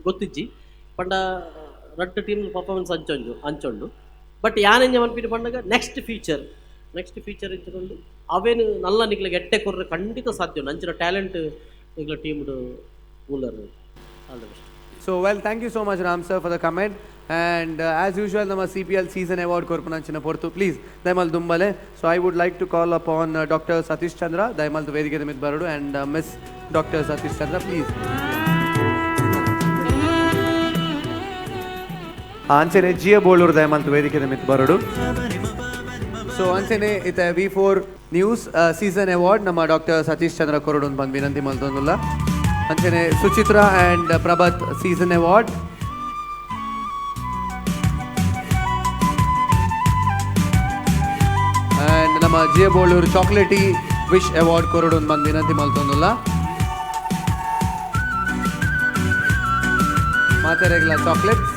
ಗೊತ್ತಿಜ್ಜಿ. ಪಂಡ ರಡ್ಡು ಟೀಮ್ ಪರ್ಫಾರ್ಮೆನ್ಸ್ ಅಂಚೊಂಜು ಅಂಚೊಂಡು. ಬಟ್ ಯಾನೆಂಜ ಮನ್ಪಿನ ಪಂಡಗ ನೆಕ್ಸ್ಟ್ ಫೀಚರ್ ಇಂಚುಂಡು ಅವೇನು ನಲ್ಲ ನಿಕ್ಲೆಗ್ ಎಟ್ಟೆ ಕೊರ್ರೆ ಖಂಡಿತ ಸಾಧ್ಯ ಉಂಡು. ಅಂಚಿನ ಟ್ಯಾಲೆಂಟ್ ನಿಕ್ಲ ಟೀಮ್ಡು ಊಲರ್. All the best. So well, thank you so much Ram sir for the comment. And as usual ನಮ್ಮ CPL season award ಕೊರ್ಪುನಂಚಿನ ಪೊರ್ತು please ದಯಮಲ್ ದುಂಬಲೆ. So I would like to call upon doctor Satish Chandra ದಯಮಲ್ದು ವೇದಿಕೆ ಮಿತ್ ಬರಡು and miss doctor Satish Chandra please. ಅಂಚನೆ ಜಿಯ ಬೋಳೂರು ದಯಮಲ್ತು ವೇದಿಕೆ ಮಿತ್ ಬರಡು. ಸೊ ಅಂಚನೆ ಇತ V4 news season award ನಮ್ಮ ಡಾಕ್ಟರ್ ಸತೀಶ್ ಚಂದ್ರ ಕೊರಡು ಬಂದು ವಿನಂತಿ ಮಲ್ತೊಂದುಲ್ಲ. ಅಂಚನೆ Suchitra and Prabhat season award. And ನಮ್ಮ ಜಿಯ ಬೋಳೂರು ಚಾಕ್ಲೇಟಿ ವಿಶ್ ಅವಾರ್ಡ್ ಕೊರಡು ಬಂದು ವಿನಂತಿ ಮಲ್ತೊಂದುಲ್ಲ. ಮಾತೆರೆಗ್ಲ chocolates.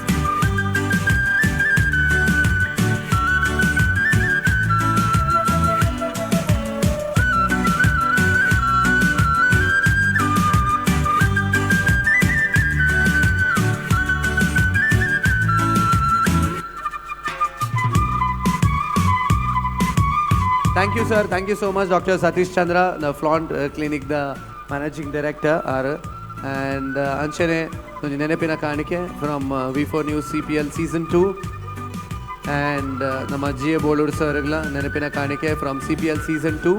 Thank you sir, thank you so much doctor Satish Chandra, the Flaunt clinic the managing director are. And ಅಂಚನೆ ಒಂಜಿ ನೆನಪಿನ ಕಾಣಿಕೆ from V4 news CPL season 2. And ನಮ್ಮ G ಎ ಬೋಳೂರು ಸರ್ಗಳ ನೆನಪಿನ ಕಾಣಿಕೆ from CPL season 2.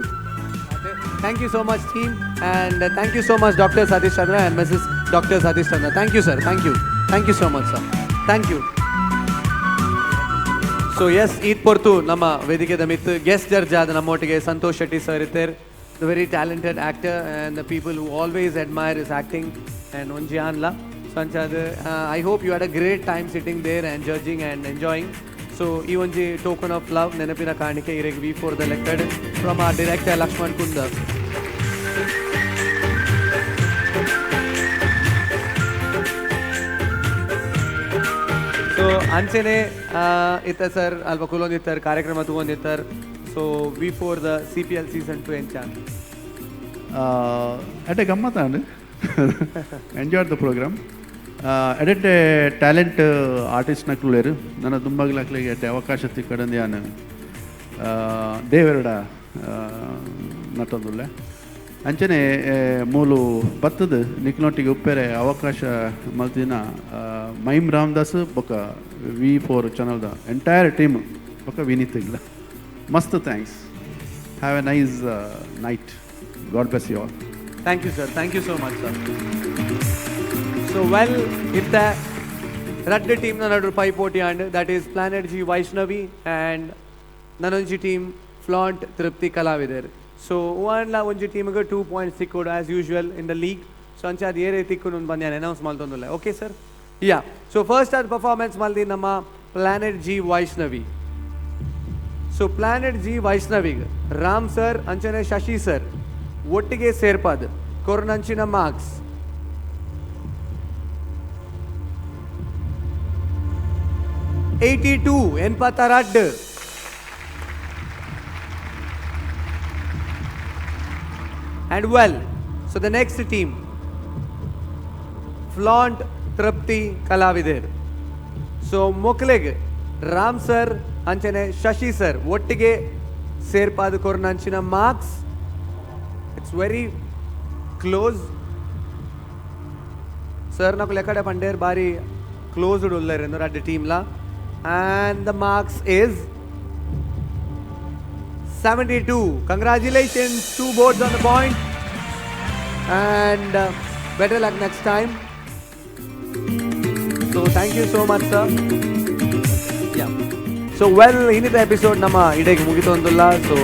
Thank you so much team, and thank you so much doctor Satish Chandra and Mrs doctor Satish Chandra. Thank you sir, thank you, thank you so much sir, thank you. So yes, Eid ಪೊರ್ತು ನಮ್ಮ ವೇದಿಕೆದ ಮಿತ್ತು guest judge ಆದ ನಮ್ಮೊಟ್ಟಿಗೆ Santosh Shetty sir ಇತ್ತೇರ್, the very talented actor and the people who always admire his acting and ಒಂಜಿ ಆನ್ಲ. ಸೊ ಅಂಚಾದ I hope you had a great time sitting there and judging and enjoying. So ಈ ಒಂಜಿ token of love ನೆನಪಿನ ಕಾಣಿಕೆ ಇರೆಗ್ ವಿ4 the ಲೆಕ್ಕಡ್ from our director Lakshman Kundar. So ಅಂಚೆನೆ ಇತ್ತ sir ಅಲ್ಪ ಕುಲೊಂದಿತ್ತಾರೆ, ಕಾರ್ಯಕ್ರಮ ತಗೊಂಡಿತ್ತಾರೆ. ಸೊ ವಿ4 the CPL season 2 ಎಂಚ? ಅಟೆ ಗಮ್ಮತ್ತಾಂಡ್, ಎಂಜಾಯ್ the program. ಎಡೆಟೆ ಟ್ಯಾಲೆಂಟ್ ಆರ್ಟಿಸ್ಟ್ ನಕ್ಲುಲೇರು. ನನ್ನ ದುಂಬಾಗ್ಲಾಕ್ಲಿಗೆ ಎಡ್ಡೆ ಅವಕಾಶ ತಿಕ್ಕಡಂದು ಯಾನ್ ದೇವೆರಡ ನಟೊಂದುಲ್ಲೆ. ಅಂಚನೆ ಮೂಲು ಬತ್ತದ ನಿಕ್ಲೊಟ್ಟಿಗೆ ಉಪ್ಪೆರೆ ಅವಕಾಶ ಮಲ್ತಿನ ಮೈಮ್ ರಾಮದಾಸ್ ಬೊಕ್ಕ ವಿ4 ಚಾನಲ್ದ ಎಂಟೈರ್ ಟೀಮ್ ಬೊಕ್ಕ ವಿನೀತ್ ಇಲ್ಲ ಮಸ್ತ್ thanks. Have a nice night. God bless you all. Thank you sir, thank you so much sir. So well, ಇತ್ತ ರಡ್ಡ್ ಟೀಮ್ನ ನಡು ಪೈಪೋಟಿ and that is Planet G Vaishnavi and ನನೊಂಜಿ ಟೀಮ್ ಫ್ಲಾಂಟ್ ತೃಪ್ತಿ ಕಲಾವಿದರ್. ಸೊ ಒನ್ಲ ಒಂಜಿ ಟೀಮ್ಗೆ 2 points ತಿಕ್ಕೋಡು as usual in the league. So ಅಂಚ ಅದು ಏರೇ ತಿಕ್ಕು ಬಂದು ನಾನು ಅನೌನ್ಸ್ ಮಲ್ತೊಂದುಲ್ಲ. Okay sir, yeah. So first ಅದು ಪರ್ಫಾರ್ಮೆನ್ಸ್ ಮಲ್ದಿ ನಮ್ಮ planet G Vaishnavi. So Planet G ವೈಷ್ಣವಿಗ್ Ram sir ಅಂಚನೆ ಶಶಿ ಸರ್ ಒಟ್ಟಿಗೆ ಸೇರ್ಪಾದ್ ಕೊರ್ನಂಚಿನ marks 82, 82. And well, so the next team, Flaunt Trupti ಕಲಾವಿದರ್. ಸೊ ಮೊಕ್ಲೆಗ್ ರಾಮ್ ಸರ್ ಅಂಚನೆ ಶಶಿ ಸರ್ ಒಟ್ಟಿಗೆ ಸೇರ್ಪಾದ ಕೊರ್ನಂಚಿನ marks, it's very close sir. నాకు లెక్కడే పండేర్ ಬಾರಿ ಕ್ಲೋಸ್ಡ್ ಉಲ್ಲೇರ್ ಎಂದು ರಡ್ಡ್ ಟೀಮ್ಲ. And the marks is 72. Congratulations, two boards on the point, and better luck next time. So thank you so much sir. Yeah. So well, ಇನ್ನಿತ episode ನಮ್ಮ ಇಡೆಗೆ ಮುಗಿತೊಂದುಲ್ಲ. ಸೊ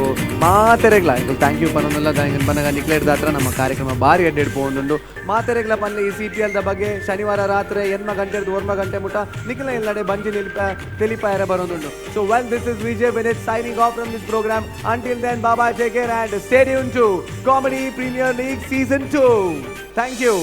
ಮಾತೆರೆಗ್ಲ thank you ಪನ್ನೊಂದುಲ್ಲ. ದಾಯಂಗನ್ ಪನ್ನಗ ನಿಕ್ಲೇಟ್ ದಾತ್ರ ನಮ್ಮ ಕಾರ್ಯಕ್ರಮ ಬಾರಿ ಅಡ್ಡೆಡ್ ಪೋವೊಂದುಂಡು. ಮಾತೆರೆಗ್ಲ ಪನ್ಲೆ ಈ ಸಿಪಿಎಲ್ the ಬಗ್ಗೆ ಶನಿವಾರ ರಾತ್ರಿ 8 ಗಂಟೆರ್ದ್ 9 ಗಂಟೆ ಮುಟ ನಿಖಿಲ ಇಲ್ಲಡೆ ಬಂಜಿ ನಿಲ್ಪ ತೆಲಿಪಾಯರ ಬರೋದುಂಡು. So well, this is Vijay Vineeth signing off from this program. Until then, Baba, take care and stay tuned to Comedy Premier League season 2. Thank you.